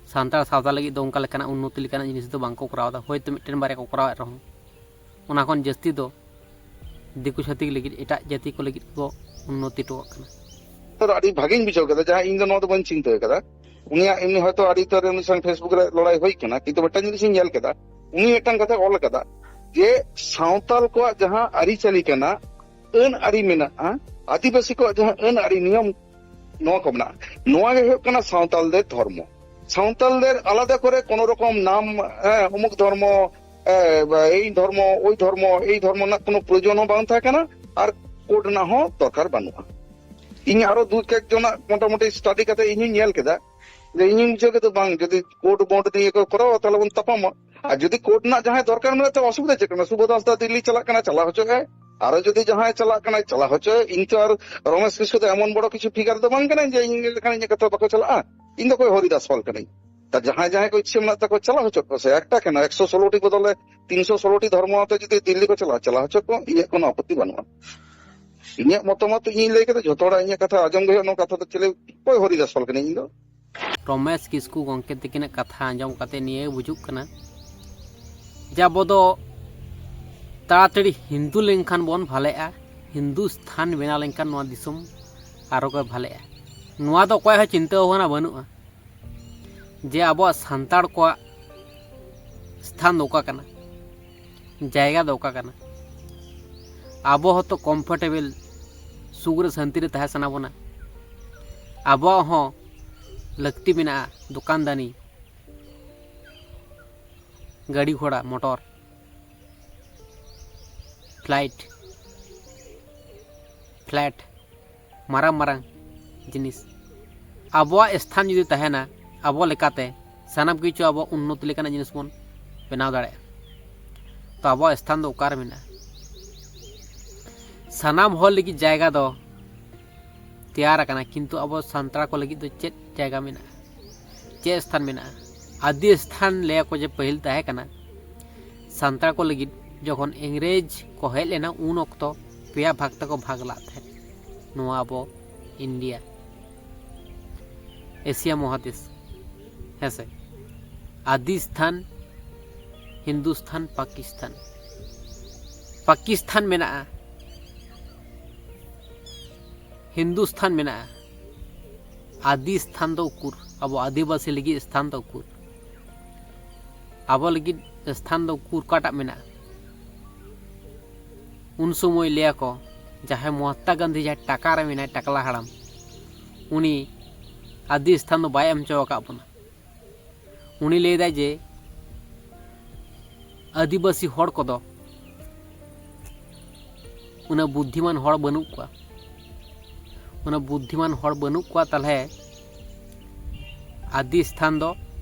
ᱥᱟᱱᱛᱟᱲ ᱥᱟᱶᱛᱟ ᱞᱟᱹᱜᱤᱫ ᱫᱚ ᱚᱱᱠᱟ ᱞᱮᱠᱟᱱᱟᱜ ᱩᱱᱱᱚᱛᱤ ᱞᱮᱠᱟᱱᱟᱜ ᱡᱤᱱᱤᱥ ᱫᱚ ᱵᱟᱝ ᱠᱚ ᱠᱚᱨᱟᱣ ᱮᱫᱟ᱾ ᱦᱳᱭᱛᱳ ᱢᱤᱫᱴᱮᱱ ᱵᱟᱨᱭᱟ ᱠᱚ ᱠᱚᱨᱟᱣᱮᱫ ᱨᱮᱦᱚᱸ, ᱚᱱᱟ ᱠᱷᱚᱱ ᱡᱟᱹᱥᱛᱤ ᱫᱚ ᱫᱤᱠᱩ ᱪᱷᱟᱹᱛᱤᱠ ᱞᱟᱹᱜᱤᱫ, ᱮᱴᱟᱜ ᱡᱟᱹᱛᱤ ᱠᱚ ᱞᱟᱹᱜᱤᱫ ᱠᱚ ᱩᱱᱱᱚᱛᱤ ᱦᱚᱴᱚ ᱠᱟᱜ ᱠᱟᱱᱟ᱾ ᱛᱚ ᱟᱹᱰᱤ ᱵᱷᱟᱜᱮᱧ ᱵᱩᱡᱷᱟᱹᱣ ᱠᱮᱫᱟ, ᱡᱟᱦᱟᱸ ᱤᱧ ᱫᱚ ᱱᱚᱣᱟ ᱫᱚ ᱵᱟᱹᱧ ᱪᱤᱱᱛᱟᱹ ᱠᱟᱫᱟ᱾ ᱩᱱᱤᱭᱟᱜ ᱮᱢᱱᱤ ᱦᱚᱭᱛᱚ ᱟᱹᱰᱤ ᱩᱛᱟᱹᱨ ᱩᱱᱤ ᱥᱟᱶ ᱯᱷᱮᱥᱵᱩᱠ ᱨᱮ ᱞᱟᱹᱲᱦᱟᱹᱭ ᱦᱩᱭ ᱠᱟᱱᱟ, ᱠᱤᱱᱛᱩ ᱢᱤᱫᱴᱟᱝ ᱡᱤᱱᱤᱥ ᱤᱧ ᱧᱮᱞ ᱠᱮᱫᱟ, ᱩᱱᱤ ᱢᱤᱫᱴᱟᱝ ᱠᱟᱛᱷᱟ ᱚᱞ ᱠᱟᱫᱟ ᱡᱮ ᱥᱟᱶᱛᱟᱞ ᱠᱚᱣᱟᱜ ᱡᱟᱦᱟᱸ ᱟᱹᱨᱤᱪᱟᱹᱞᱤ ᱠᱟᱱᱟ, ᱟᱹᱱ ᱟᱹᱨᱤ ᱢᱮᱱᱟᱜᱼᱟ, ᱟᱹᱫᱤᱵᱟᱹᱥᱤ ᱠᱚᱣᱟᱜ ᱡᱟᱦᱟᱸ ᱟᱹᱱ ᱟᱹᱨᱤ ᱱᱤᱭᱚᱢ ᱱᱚᱣᱟ ᱠᱚ ᱢᱮᱱᱟᱜᱼᱟ, ᱱᱚᱣᱟ ᱜᱮ ᱦᱩᱭᱩᱜ ᱠᱟᱱᱟ ᱥᱟᱶᱛᱟᱞ ᱫᱮᱨ ᱫᱷᱚᱨᱢᱚ᱾ ᱥᱟᱶᱛᱟᱞ ᱫᱮᱨ ᱟᱞᱟᱫᱟ ᱠᱚᱨᱮ ᱠᱳᱱᱳ ᱨᱚᱠᱚᱢ ᱱᱟᱢ, ᱦᱮᱸ, ᱚᱢᱩᱠ ᱫᱷᱚᱨᱢᱚ, ᱮ, ᱮᱭ ᱫᱷᱚᱨᱢᱚ, ᱳᱭ ᱫᱷᱚᱨᱢᱚ, ᱮᱭ ᱫᱷᱚᱨᱢᱚ ᱨᱮᱱᱟᱜ ᱠᱳᱱᱳ ᱯᱨᱚᱭᱳᱡᱚᱱ ᱦᱚᱸ ᱵᱟᱝ ᱛᱟᱦᱮᱸ ᱠᱟᱱᱟ ᱟᱨ ᱠᱳᱰ ᱨᱮᱱᱟᱜ ᱦᱚᱸ ᱫᱚᱨᱠᱟᱨ ᱵᱟᱹᱱᱩᱜᱼᱟ᱾ ᱤᱧ ᱟᱨᱚ ᱫᱩ ᱠᱮᱠ ᱡᱚᱱᱟᱜ ᱢᱚᱴᱟᱢᱩᱴᱤ ᱥᱴᱟᱰᱤ ᱠᱟᱛᱮ ᱤᱧ ᱦᱚᱸᱧ ᱧᱮᱞ ᱠᱮᱫᱟ, ᱡᱮ ᱤᱧᱤᱧ ᱵᱩᱡᱷᱟᱹᱣ ᱠᱮᱫᱟ ᱵᱟᱝ, ᱡᱩᱫᱤ ᱠᱳᱰ ᱵᱚᱱᱰ ᱱᱤᱭᱟᱹ ᱠᱚ ᱠᱚᱨᱟᱣᱟ ᱛᱟᱦᱚᱞᱮ ᱵᱚᱱ ᱛᱟᱯᱟᱢᱟ᱾ ᱟᱨ ᱡᱩᱫᱤ ᱠᱳᱰ ᱨᱮᱱᱟᱜ ᱡᱟᱦᱟᱸᱭ ᱫᱚᱨᱠᱟᱨ ᱢᱮᱱᱟᱜ ᱛᱟᱭᱟ, ᱚᱥᱩᱵᱤᱫᱷᱟ ᱪᱮᱫ ᱠᱟᱱᱟ? ᱥᱩᱵᱷᱚᱫᱟᱥ ᱫᱟ ᱫᱤᱞᱞᱤ ᱪᱟᱞᱟᱜ ᱠᱟᱱᱟ, ᱪᱟᱞᱟᱣ ᱦᱚᱪᱚᱭ᱾ ᱟᱨᱚ ᱡᱩᱫᱤ ᱡᱟᱦᱟᱸᱭ ᱪᱟᱞᱟᱜ ᱠᱟᱱᱟᱭ, ᱪᱟᱞᱟᱣ ᱦᱚᱪᱚᱭ᱾ ᱤᱧ ᱛᱚ ᱟᱨ ᱨᱚᱢᱮᱥ ᱠᱤᱥᱠᱩ ᱫᱚ ᱮᱢᱚᱱ ᱵᱚᱲᱚ ᱠᱤᱪᱷᱩ ᱯᱷᱤᱜᱟᱨ ᱫᱚ ᱵᱟᱝ ᱠᱟᱱᱟᱧ ᱡᱮ ᱤᱧ ᱞᱮᱠᱷᱟᱱ ᱤᱧᱟᱹᱜ ᱠᱟᱛᱷᱟ ᱵᱟᱠᱚ ᱪᱟᱞᱟᱜᱼᱟ᱾ ᱤᱧ ᱫᱚ ᱚᱠᱚᱭ ᱦᱚᱨᱤᱫᱟᱥ ᱯᱟᱞ ᱠᱟᱹᱱᱟᱹᱧ? ᱛᱟ ᱡᱟᱦᱟᱸᱭ ᱡᱟᱦᱟᱸᱭ ᱠᱚ ᱤᱪᱪᱷᱟᱹ ᱢᱮᱱᱟᱜ ᱛᱟᱠᱚ ᱪᱟᱞᱟᱣ ᱦᱚᱪᱚ ᱠᱚ ᱥᱮ, ᱮᱠᱴᱟ ᱠᱟᱱᱟ ᱮᱠᱥᱚ ᱥᱳᱞᱳᱴᱤ ᱵᱚᱫᱚᱞᱮ ᱛᱤᱱᱥᱚ ᱥᱳᱞᱳᱴᱤ ᱫᱷᱚᱨᱢᱚ ᱟᱛᱮ ᱡᱩᱫᱤ ᱫᱤᱞᱞᱤ ᱠᱚ ᱪᱟᱞᱟᱜᱼᱟ, ᱪᱟᱞᱟᱣ ᱦᱚᱪᱚ ᱠᱚ, ᱤᱧᱟᱹᱜ ᱠᱳᱱᱳ ᱟᱯᱚᱛᱛᱤ ᱵᱟᱹᱱᱩᱜᱼᱟ᱾ ᱤᱧᱟᱹᱜ ᱢᱚᱛᱟᱢᱚᱛ ᱤᱧᱤᱧ ᱞᱟᱹᱭ ᱠᱮᱫᱟ, ᱡᱷᱚᱛᱚ ᱦᱚᱲᱟᱜ ᱤᱧᱟᱹᱜ ᱠᱟᱛᱷᱟ ᱟᱸᱡᱚᱢ ᱜᱮ ᱦᱩᱭᱩᱜᱼᱟ᱾ ᱱᱚᱣᱟ ᱠᱟᱛᱷᱟ ᱫᱚ ᱪᱮᱞᱮ ᱚᱠᱚᱭ ᱦᱚᱨᱤᱫᱟᱥ ᱯᱟᱞ ᱠᱟᱹᱱᱟᱹᱧ ᱤᱧ ᱫᱚ? ᱨᱚᱢᱮᱥ ᱠᱤᱥᱠᱩ ᱜᱚᱢᱠᱮ ᱛᱟᱹᱠᱤᱱᱟᱜ ᱠᱟᱛᱷᱟ ᱟᱸᱡᱚᱢ ᱠᱟᱛᱮ ᱱᱤᱭᱟᱹ ᱜᱮ ᱵᱩᱡᱩᱜ ᱠᱟᱱᱟ ᱡᱮ ᱟᱵᱚ ᱫᱚ ᱛᱟᱲᱟᱛᱟᱲᱤ ᱦᱤᱱᱫᱩ ᱞᱮᱱᱠᱷᱟᱱ ᱵᱚᱱ ᱵᱷᱟᱞᱮᱜᱼᱟ, ᱦᱤᱱᱫᱩ ᱥᱛᱷᱟᱱ ᱵᱮᱱᱟᱣ ᱞᱮᱱᱠᱷᱟᱱ ᱱᱚᱣᱟ ᱫᱤᱥᱚᱢ ᱟᱨᱚ ᱠᱚ ᱵᱷᱟᱞᱮᱜᱼᱟ᱾ ᱱᱚᱣᱟ ᱫᱚ ᱚᱠᱚᱭ ᱦᱚᱸ ᱪᱤᱱᱛᱟᱹ ᱵᱷᱟᱵᱽᱱᱟ ᱵᱟᱹᱱᱩᱜᱼᱟ ᱡᱮ ᱟᱵᱚᱣᱟᱜ ᱥᱟᱱᱛᱟᱲ ᱠᱚᱣᱟᱜ ᱥᱛᱷᱟᱱ ᱫᱚ ᱚᱠᱟ ᱠᱟᱱᱟ, ᱡᱟᱭᱜᱟ ᱫᱚ ᱚᱠᱟ ᱠᱟᱱᱟ᱾ ᱟᱵᱚ ᱦᱚᱸᱛᱚ ᱠᱚᱢᱯᱷᱚᱨᱴᱮᱵᱮᱞ, ᱥᱩᱠ ᱨᱮ ᱥᱟᱹᱱᱛᱤ ᱨᱮ ᱛᱟᱦᱮᱸ ᱥᱟᱱᱟ ᱵᱚᱱᱟ᱾ ᱟᱵᱚᱣᱟᱜ ᱦᱚᱸ ᱞᱟᱹᱠᱛᱤ ᱢᱮᱱᱟᱜᱼᱟ ᱫᱚᱠᱟᱱ ᱫᱟᱹᱱᱤ, ᱜᱟᱹᱰᱤ ᱜᱷᱚᱲᱟ, ᱢᱚᱴᱚᱨ, ᱯᱷᱞᱟᱭᱤᱴ, ᱯᱷᱞᱮᱴ, ᱢᱟᱨᱟᱝ ᱢᱟᱨᱟᱝ ᱡᱤᱱᱤᱥ᱾ ᱟᱵᱚᱣᱟᱜ ᱥᱛᱷᱟᱱ ᱡᱩᱫᱤ ᱛᱟᱦᱮᱱᱟ, ᱟᱵᱚ ᱞᱮᱠᱟᱛᱮ ᱥᱟᱱᱟᱢ ᱠᱤᱪᱷᱩ ᱟᱵᱚ ᱩᱱᱱᱚᱛᱤ ᱞᱮᱠᱟᱱᱟᱜ ᱡᱤᱱᱤᱥ ᱵᱚᱱ ᱵᱮᱱᱟᱣ ᱫᱟᱲᱮᱭᱟᱜᱼᱟ᱾ ᱛᱚ ᱟᱵᱚᱣᱟᱜ ᱥᱛᱷᱟᱱ ᱫᱚ ᱚᱠᱟᱨᱮ ᱢᱮᱱᱟᱜᱼᱟ? ᱥᱟᱱᱟᱢ ᱦᱚᱲ ᱞᱟᱹᱜᱤᱫ ᱡᱟᱭᱜᱟ ᱫᱚ ᱛᱮᱭᱟᱨ ᱟᱠᱟᱱᱟ, ᱠᱤᱱᱛᱩ ᱟᱵᱚ ᱥᱟᱱᱛᱟᱲ ᱠᱚ ᱞᱟᱹᱜᱤᱫ ᱫᱚ ᱪᱮᱫ ᱡᱟᱭᱜᱟ ᱢᱮᱱᱟᱜᱼᱟ? ᱪᱮᱫ ᱥᱛᱷᱟᱱ ᱢᱮᱱᱟᱜᱼᱟ? ᱟᱹᱫᱤ ᱥᱛᱷᱟᱱ ᱞᱟᱹᱭᱟᱠᱚ ᱡᱮ ᱯᱟᱹᱦᱤᱞ ᱛᱟᱦᱮᱸ ᱠᱟᱱᱟ ᱥᱟᱱᱛᱟᱲ ᱠᱚ ᱞᱟᱹᱜᱤᱫ᱾ ᱡᱚᱠᱷᱚᱱ ᱤᱝᱨᱮᱡᱽ ᱠᱚ ᱦᱮᱡ ᱞᱮᱱᱟ, ᱩᱱ ᱚᱠᱛᱚ ᱯᱮᱭᱟ ᱵᱷᱟᱜᱽ ᱛᱮᱠᱚ ᱵᱷᱟᱜᱽ ᱞᱟᱜ ᱛᱟᱦᱮᱸᱫ ᱱᱚᱣᱟ ᱟᱵᱚ ᱤᱱᱰᱤᱭᱟ, ᱮᱥᱤᱭᱟ ᱢᱚᱦᱟᱫᱮᱥ, ᱦᱮᱸᱥᱮ? ᱟᱹᱫᱤ ᱥᱛᱷᱟᱱ, ᱦᱤᱱᱫᱩᱥᱛᱷᱟᱱ, ᱯᱟᱠᱤᱥᱛᱷᱟᱱ᱾ ᱯᱟᱠᱤᱥᱛᱷᱟᱱ ᱢᱮᱱᱟᱜᱼᱟ, ᱦᱤᱱᱫᱩᱥᱛᱷᱟᱱ ᱢᱮᱱᱟᱜᱼᱟ, ᱟᱫᱤ ᱥᱛᱷᱟᱱ ᱫᱚ ᱩᱠᱩᱨ? ᱟᱵᱚ ᱟᱹᱫᱤᱵᱟᱹᱥᱤ ᱞᱟᱹᱜᱤᱫ ᱥᱛᱷᱟᱱ ᱫᱚ ᱩᱠᱩᱨ? ᱟᱵᱚ ᱞᱟᱹᱜᱤᱫ ᱥᱛᱷᱟᱱ ᱫᱚ ᱩᱠᱩᱨ, ᱚᱠᱟᱴᱟᱜ ᱢᱮᱱᱟᱜᱼᱟ? ᱩᱱ ᱥᱚᱢᱚᱭ ᱞᱟᱹᱭᱟᱠᱚ, ᱡᱟᱦᱟᱸᱭ ᱢᱚᱦᱟᱛᱢᱟ ᱜᱟᱱᱫᱷᱤ, ᱡᱟᱦᱟᱸᱭ ᱴᱟᱠᱟ ᱨᱮ ᱢᱮᱱᱟᱭ, ᱴᱟᱠᱞᱟ ᱦᱟᱲᱟᱢ, ᱩᱱᱤ ᱟᱹᱫᱤ ᱥᱛᱷᱟᱱ ᱫᱚ ᱵᱟᱭ ᱮᱢ ᱦᱚᱪᱚ ᱟᱠᱟᱫ ᱵᱚᱱᱟ᱾ ᱩᱱᱤ ᱞᱟᱹᱭᱫᱟᱭ ᱡᱮ ᱟᱹᱫᱤᱵᱟᱹᱥᱤ ᱦᱚᱲ ᱠᱚᱫᱚ ᱩᱱᱟᱹᱜ ᱵᱩᱫᱽᱫᱷᱤᱢᱟᱱ ᱦᱚᱲ ᱵᱟᱹᱱᱩᱜ ᱠᱚᱣᱟ, ᱩᱱᱟᱹᱜ ᱵᱩᱫᱽᱫᱷᱤᱢᱟᱱ ᱦᱚᱲ ᱵᱟᱹᱱᱩᱜ ᱠᱚᱣᱟ, ᱛᱟᱦᱚᱞᱮ ᱟᱹᱫᱤ ᱥᱛᱷᱟᱱ ᱫᱚ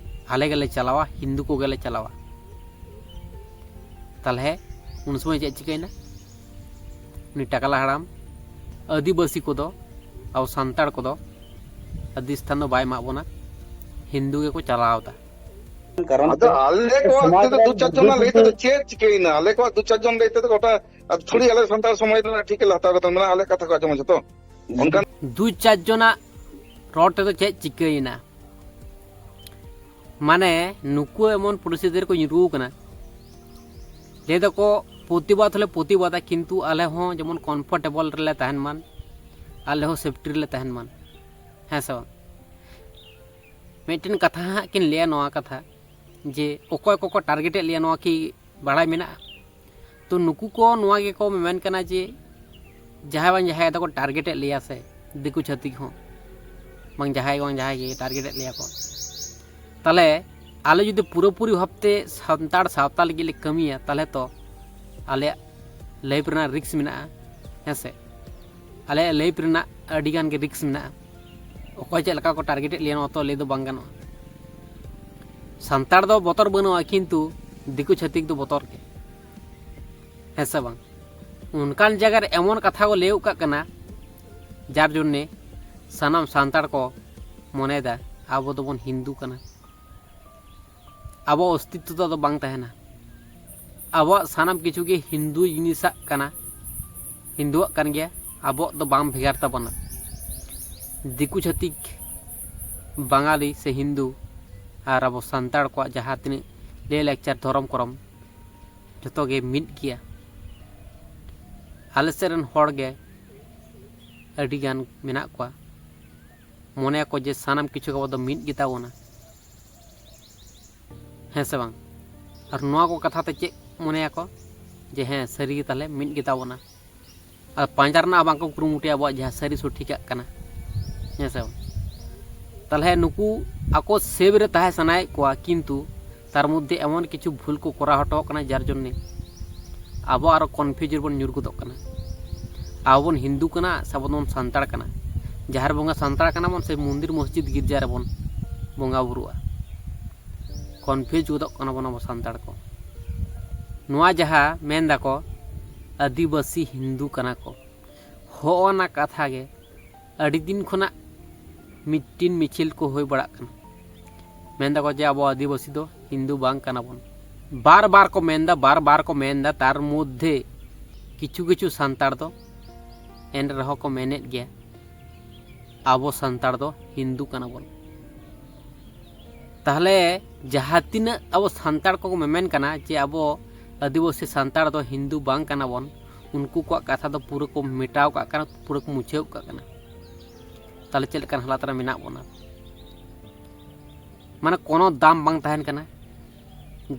ᱟᱞᱮ ᱜᱮᱞᱮ ᱪᱟᱞᱟᱣᱟ, ᱦᱤᱱᱫᱩ ᱠᱚᱜᱮᱞᱮ ᱪᱟᱞᱟᱣᱟ᱾ ᱛᱟᱦᱚᱞᱮ ᱩᱱ ᱥᱚᱢᱚᱭ ᱪᱮᱫ ᱪᱤᱠᱟᱹᱭᱮᱱᱟ? ᱩᱱᱤ ᱴᱟᱠᱞᱟ ᱦᱟᱲᱟᱢ ᱟᱹᱫᱤᱵᱟᱹᱥᱤ ᱠᱚᱫᱚ, ᱟᱵᱚ ᱥᱟᱱᱛᱟᱲ ᱠᱚᱫᱚ ᱟᱹᱫᱤ ᱥᱛᱷᱟᱱ ᱫᱚ ᱵᱟᱭ ᱮᱢᱟᱜ ᱵᱚᱱᱟ, ᱦᱤᱱᱫᱩ ᱜᱮᱠᱚ ᱪᱟᱞᱟᱣ ᱮᱫᱟ᱾ ᱠᱟᱨᱚᱱ ᱟᱫᱚ ᱟᱞᱮ ᱠᱚᱣᱟᱜ ᱛᱮᱫᱚ ᱫᱩ ᱪᱟᱨ ᱡᱚᱱᱟᱜ ᱞᱟᱹᱭ ᱛᱮᱫᱚ ᱪᱮᱫ ᱪᱤᱠᱟᱹᱭᱮᱱᱟ? ᱟᱞᱮ ᱠᱚᱣᱟᱜ ᱫᱩ ᱪᱟᱨ ᱡᱚᱱ ᱞᱟᱹᱭ ᱛᱮᱫᱚ ᱜᱚᱴᱟ ᱟᱫᱚ ᱛᱷᱚᱲᱤ ᱟᱞᱮ ᱥᱟᱱᱛᱟᱲ ᱥᱚᱢᱟᱡᱽ ᱨᱮᱱᱟᱜ ᱴᱷᱤᱠ ᱞᱮ ᱦᱟᱛᱟᱣ ᱠᱟᱫᱟ, ᱢᱮᱱᱟ ᱟᱞᱮ ᱠᱟᱛᱷᱟ ᱠᱚ ᱟᱸᱡᱚᱢᱟ ᱡᱚᱛᱚ᱾ ᱚᱱᱠᱟᱱ ᱫᱩ ᱪᱟᱨ ᱡᱚᱱᱟᱜ ᱨᱚᱲ ᱛᱮᱫᱚ ᱪᱮᱫ ᱪᱤᱠᱟᱹᱭᱮᱱᱟ? ᱢᱟᱱᱮ ᱱᱩᱠᱩ ᱮᱢᱚᱱ ᱯᱚᱨᱤᱥᱛᱷᱤᱛᱤ ᱨᱮᱠᱚ ᱧᱩᱨᱩ ᱟᱠᱟᱱᱟ, ᱞᱟᱹᱭ ᱫᱟᱠᱚ ᱯᱨᱚᱛᱤᱵᱟᱫ ᱦᱚᱸᱞᱮ ᱯᱨᱚᱛᱤᱵᱟᱫᱟ, ᱠᱤᱱᱛᱩ ᱟᱞᱮ ᱦᱚᱸ ᱡᱮᱢᱚᱱ ᱠᱚᱢᱯᱷᱚᱨᱴᱮᱵᱚᱞ ᱨᱮᱞᱮ ᱛᱟᱦᱮᱱ ᱢᱟ, ᱟᱞᱮ ᱦᱚᱸ ᱥᱮᱯᱴᱤ ᱨᱮᱞᱮ ᱛᱟᱦᱮᱱ ᱢᱟ, ᱦᱮᱸ ᱥᱮ ᱵᱟᱝ? ᱢᱤᱫᱴᱮᱱ ᱠᱟᱛᱷᱟ ᱦᱟᱸᱜ ᱠᱤᱱ ᱞᱟᱹᱭᱟ ᱱᱚᱣᱟ ᱠᱟᱛᱷᱟ, ᱡᱮ ᱚᱠᱚᱭ ᱠᱚᱠᱚ ᱴᱟᱨᱜᱮᱴᱮᱫ ᱞᱮᱭᱟ, ᱱᱚᱣᱟ ᱠᱤ ᱵᱟᱲᱟᱭ ᱢᱮᱱᱟᱜᱼᱟ? ᱛᱚ ᱱᱩᱠᱩ ᱠᱚ ᱱᱚᱣᱟ ᱜᱮᱠᱚ ᱢᱮᱱ ᱠᱟᱱᱟ ᱡᱮ ᱡᱟᱦᱟᱸᱭ ᱵᱟᱝ ᱡᱟᱦᱟᱸᱭ ᱫᱚᱠᱚ ᱴᱟᱨᱜᱮᱴᱮᱫ ᱞᱮᱭᱟ ᱥᱮ ᱫᱤᱠᱩ ᱪᱷᱟᱹᱛᱤᱠ ᱦᱚᱸ, ᱵᱟᱝ ᱡᱟᱦᱟᱸᱭ ᱵᱟᱝ ᱡᱟᱦᱟᱸᱭ ᱜᱮ ᱴᱟᱨᱜᱮᱴᱮᱫ ᱞᱮᱭᱟ ᱠᱚ᱾ ᱛᱟᱦᱚᱞᱮ ᱟᱞᱮ ᱡᱩᱫᱤ ᱯᱩᱨᱟᱹᱯᱩᱨᱤ ᱵᱷᱟᱵᱽᱛᱮ ᱥᱟᱱᱛᱟᱲ ᱥᱟᱶᱛᱟ ᱞᱟᱹᱜᱤᱫ ᱞᱮ ᱠᱟᱹᱢᱤᱭᱟ, ᱛᱟᱦᱚᱞᱮ ᱛᱚ ᱟᱞᱮᱭᱟᱜ ᱞᱟᱭᱤᱯᱷ ᱨᱮᱱᱟᱜ ᱨᱤᱠᱥ ᱢᱮᱱᱟᱜᱼᱟ, ᱦᱮᱸ ᱥᱮ? ᱟᱞᱮᱭᱟᱜ ᱞᱟᱭᱤᱯᱷ ᱨᱮᱱᱟᱜ ᱟᱹᱰᱤ ᱜᱟᱱ ᱜᱮ ᱨᱤᱠᱥ ᱢᱮᱱᱟᱜᱼᱟ᱾ ᱚᱠᱚᱭ ᱪᱮᱫ ᱞᱮᱠᱟ ᱠᱚ ᱴᱟᱨᱜᱮᱴᱮᱫ ᱞᱮᱭᱟ, ᱱᱚᱣᱟ ᱛᱚ ᱞᱟᱹᱭ ᱫᱚ ᱵᱟᱝ ᱜᱟᱱᱚᱜᱼᱟ᱾ ᱥᱟᱱᱛᱟᱲ ᱫᱚ ᱵᱚᱛᱚᱨ ᱵᱟᱹᱱᱩᱜᱼᱟ, ᱠᱤᱱᱛᱩ ᱫᱤᱠᱩ ᱪᱷᱟᱹᱛᱤᱠ ᱫᱚ ᱵᱚᱛᱚᱨ ᱜᱮ, ᱦᱮᱸ ᱥᱮ ᱵᱟᱝ? ᱚᱱᱠᱟᱱ ᱡᱟᱭᱜᱟ ᱨᱮ ᱮᱢᱚᱱ ᱠᱟᱛᱷᱟ ᱠᱚ ᱞᱟᱹᱭᱚᱜ ᱠᱟᱜ ᱠᱟᱱᱟ, ᱡᱟᱨ ᱡᱚᱱᱱᱮ ᱥᱟᱱᱟᱢ ᱥᱟᱱᱛᱟᱲ ᱠᱚ ᱢᱚᱱᱮᱭᱮᱫᱟ ᱟᱵᱚ ᱫᱚᱵᱚᱱ ᱦᱤᱱᱫᱩ ᱠᱟᱱᱟ, ᱟᱵᱚ ᱚᱥᱛᱤᱛᱛᱚ ᱫᱚ ᱟᱫᱚ ᱵᱟᱝ ᱛᱟᱦᱮᱱᱟ᱾ ᱟᱵᱚᱣᱟᱜ ᱥᱟᱱᱟᱢ ᱠᱤᱪᱷᱩ ᱜᱮ ᱦᱤᱱᱫᱩ ᱡᱤᱱᱤᱥᱟᱜ ᱠᱟᱱᱟ, ᱦᱤᱱᱫᱩᱣᱟᱜ ᱠᱟᱱ ᱜᱮᱭᱟ, ᱟᱵᱚᱣᱟᱜ ᱫᱚ ᱵᱟᱝ ᱵᱷᱮᱜᱟᱨ ᱛᱟᱵᱚᱱᱟ᱾ ᱫᱤᱠᱩ ᱪᱷᱟᱹᱛᱤᱠ, ᱵᱟঙᱟᱞᱤ ᱥᱮ ᱦᱤᱱᱫᱩ ᱟᱨ ᱟᱵᱚ ᱥᱟᱱᱛᱟᱲ ᱠᱚᱣᱟᱜ ᱡᱟᱦᱟᱸ ᱛᱤᱱᱟᱹᱜ ᱞᱟᱹᱭ ᱞᱟᱠᱪᱟᱨ, ᱫᱷᱚᱨᱚᱢ ᱠᱚᱨᱚᱢ, ᱡᱚᱛᱚ ᱜᱮ ᱢᱤᱫ ᱜᱮᱭᱟ᱾ ᱟᱞᱮ ᱥᱮᱫ ᱨᱮᱱ ᱦᱚᱲ ᱜᱮ ᱟᱹᱰᱤ ᱜᱟᱱ ᱢᱮᱱᱟᱜ ᱠᱚᱣᱟ, ᱢᱚᱱᱮᱭᱟᱠᱚ ᱡᱮ ᱥᱟᱱᱟᱢ ᱠᱤᱪᱷᱩ ᱟᱵᱚ ᱫᱚ ᱢᱤᱫ ᱜᱮᱛᱟ ᱵᱚᱱᱟ, ᱦᱮᱸ ᱥᱮ ᱵᱟᱝ? ᱟᱨ ᱱᱚᱣᱟ ᱠᱚ ᱠᱟᱛᱷᱟ ᱛᱮ ᱪᱮᱫ ᱢᱚᱱᱮᱭᱟᱠᱚ ᱡᱮ ᱦᱮᱸ, ᱥᱟᱹᱨᱤ ᱜᱮ ᱛᱟᱦᱞᱮ ᱢᱤᱫ ᱜᱮᱛᱟ ᱵᱚᱱᱟ᱾ ᱟᱨ ᱯᱟᱸᱡᱟ ᱨᱮᱱᱟᱜ ᱵᱟᱝ ᱠᱚ ᱠᱩᱨᱩᱢᱩᱴᱩᱭᱟ ᱟᱵᱚᱣᱟᱜ ᱡᱟᱦᱟᱸ ᱥᱟᱹᱨᱤ ᱥᱚᱴᱷᱤᱠᱟᱜ ᱠᱟᱱᱟ, ᱦᱮᱸ ᱥᱮ ᱵᱟᱝ? ᱛᱟᱦᱞᱮ ᱱᱩᱠᱩ ᱟᱠᱚ ᱥᱮᱵᱷ ᱨᱮ ᱛᱟᱦᱮᱸ ᱥᱟᱱᱟᱭᱮᱫ ᱠᱚᱣᱟ, ᱠᱤᱱᱛᱩ ᱛᱟᱨ ᱢᱚᱫᱽᱫᱷᱮ ᱮᱢᱚᱱ ᱠᱤᱪᱷᱩ ᱵᱷᱩᱞ ᱠᱚ ᱠᱚᱨᱟᱣ ᱦᱚᱴᱚ ᱠᱟᱱᱟ, ᱡᱟᱨ ᱡᱚᱱᱱᱮ ᱟᱵᱚ ᱟᱨᱚ ᱠᱚᱱᱯᱷᱤᱭᱩᱡᱽ ᱨᱮᱵᱚᱱ ᱧᱩᱨ ᱜᱚᱫᱚᱜ ᱠᱟᱱᱟ᱾ ᱟᱵᱚ ᱵᱚᱱ ᱦᱤᱱᱫᱩ ᱠᱟᱱᱟ ᱥᱮ ᱟᱵᱚ ᱫᱚᱵᱚᱱ ᱥᱟᱱᱛᱟᱲ ᱠᱟᱱᱟ? ᱡᱟᱦᱮᱨ ᱵᱚᱸᱜᱟ ᱥᱟᱱᱛᱟᱲ ᱠᱟᱱᱟ ᱵᱚᱱ ᱥᱮ ᱢᱚᱱᱫᱤᱨ ᱢᱚᱥᱡᱤᱫ ᱜᱤᱨᱡᱟ ᱨᱮᱵᱚᱱ ᱵᱚᱸᱜᱟ ᱵᱩᱨᱩᱜᱼᱟ? ᱠᱚᱱᱯᱷᱤᱭᱩᱡᱽ ᱜᱚᱫᱚᱜ ᱠᱟᱱᱟ ᱵᱚᱱ ᱟᱵᱚ ᱥᱟᱱᱛᱟᱲ ᱠᱚ᱾ ᱱᱚᱣᱟ ᱡᱟᱦᱟᱸ ᱢᱮᱱ ᱫᱟᱠᱚ ᱟᱹᱫᱤᱵᱟᱹᱥᱤ ᱦᱤᱱᱫᱩ ᱠᱟᱱᱟ ᱠᱚ, ᱦᱚᱜᱼᱚ ᱱᱟ ᱠᱟᱛᱷᱟ ᱜᱮ ᱟᱹᱰᱤ ᱫᱤᱱ ᱠᱷᱚᱱᱟᱜ ᱢᱤᱴᱤᱝ ᱢᱤᱪᱷᱤᱞ ᱠᱚ ᱦᱩᱭ ᱵᱟᱲᱟᱜ ᱠᱟᱱᱟ᱾ ᱢᱮᱱ ᱫᱟᱠᱚ ᱡᱮ ᱟᱵᱚ ᱟᱹᱫᱤᱵᱟᱹᱥᱤ ᱫᱚ ᱦᱤᱱᱫᱩ ᱵᱟᱝ ᱠᱟᱱᱟ ᱵᱚᱱ᱾ ᱵᱟᱨ ᱵᱟᱨ ᱠᱚ ᱢᱮᱱᱫᱟ, ᱵᱟᱨ ᱵᱟᱨ ᱠᱚ ᱢᱮᱱᱫᱟ, ᱛᱟᱨ ᱢᱚᱫᱽᱫᱷᱮ ᱠᱤᱪᱷᱩ ᱠᱤᱪᱷᱩ ᱥᱟᱱᱛᱟᱲ ᱫᱚ ᱮᱱ ᱨᱮᱦᱚᱸ ᱠᱚ ᱢᱮᱱᱮᱫ ᱜᱮᱭᱟ, ᱟᱵᱚ ᱥᱟᱱᱛᱟᱲ ᱫᱚ ᱦᱤᱱᱫᱩ ᱠᱟᱱᱟ ᱵᱚᱱ᱾ ᱛᱟᱦᱞᱮ ᱡᱟᱦᱟᱸ ᱛᱤᱱᱟᱹᱜ ᱟᱵᱚ ᱥᱟᱱᱛᱟᱲ ᱠᱚᱠᱚ ᱢᱮᱢᱮᱱ ᱠᱟᱱᱟ ᱡᱮ ᱟᱵᱚ ᱟᱹᱫᱤᱵᱟᱹᱥᱤ ᱥᱟᱱᱛᱟᱲ ᱫᱚ ᱦᱤᱱᱫᱩ ᱵᱟᱝ ᱠᱟᱱᱟ ᱵᱚᱱ, ᱩᱱᱠᱩ ᱠᱚᱣᱟᱜ ᱠᱟᱛᱷᱟ ᱫᱚ ᱯᱩᱨᱟᱹ ᱠᱚ ᱢᱮᱴᱟᱣ ᱠᱟᱜ ᱠᱟᱱᱟ, ᱯᱩᱨᱟᱹ ᱠᱚ ᱢᱩᱪᱷᱟᱹᱣ ᱠᱟᱜ ᱠᱟᱱᱟ᱾ ᱛᱟᱦᱞᱮ ᱪᱮᱫ ᱞᱮᱠᱟᱱ ᱦᱟᱞᱟᱛ ᱨᱮ ᱢᱮᱱᱟᱜ ᱵᱚᱱᱟ? ᱢᱟᱱᱮ ᱠᱳᱱᱳ ᱫᱟᱢ ᱵᱟᱝ ᱛᱟᱦᱮᱱ ᱠᱟᱱᱟ᱾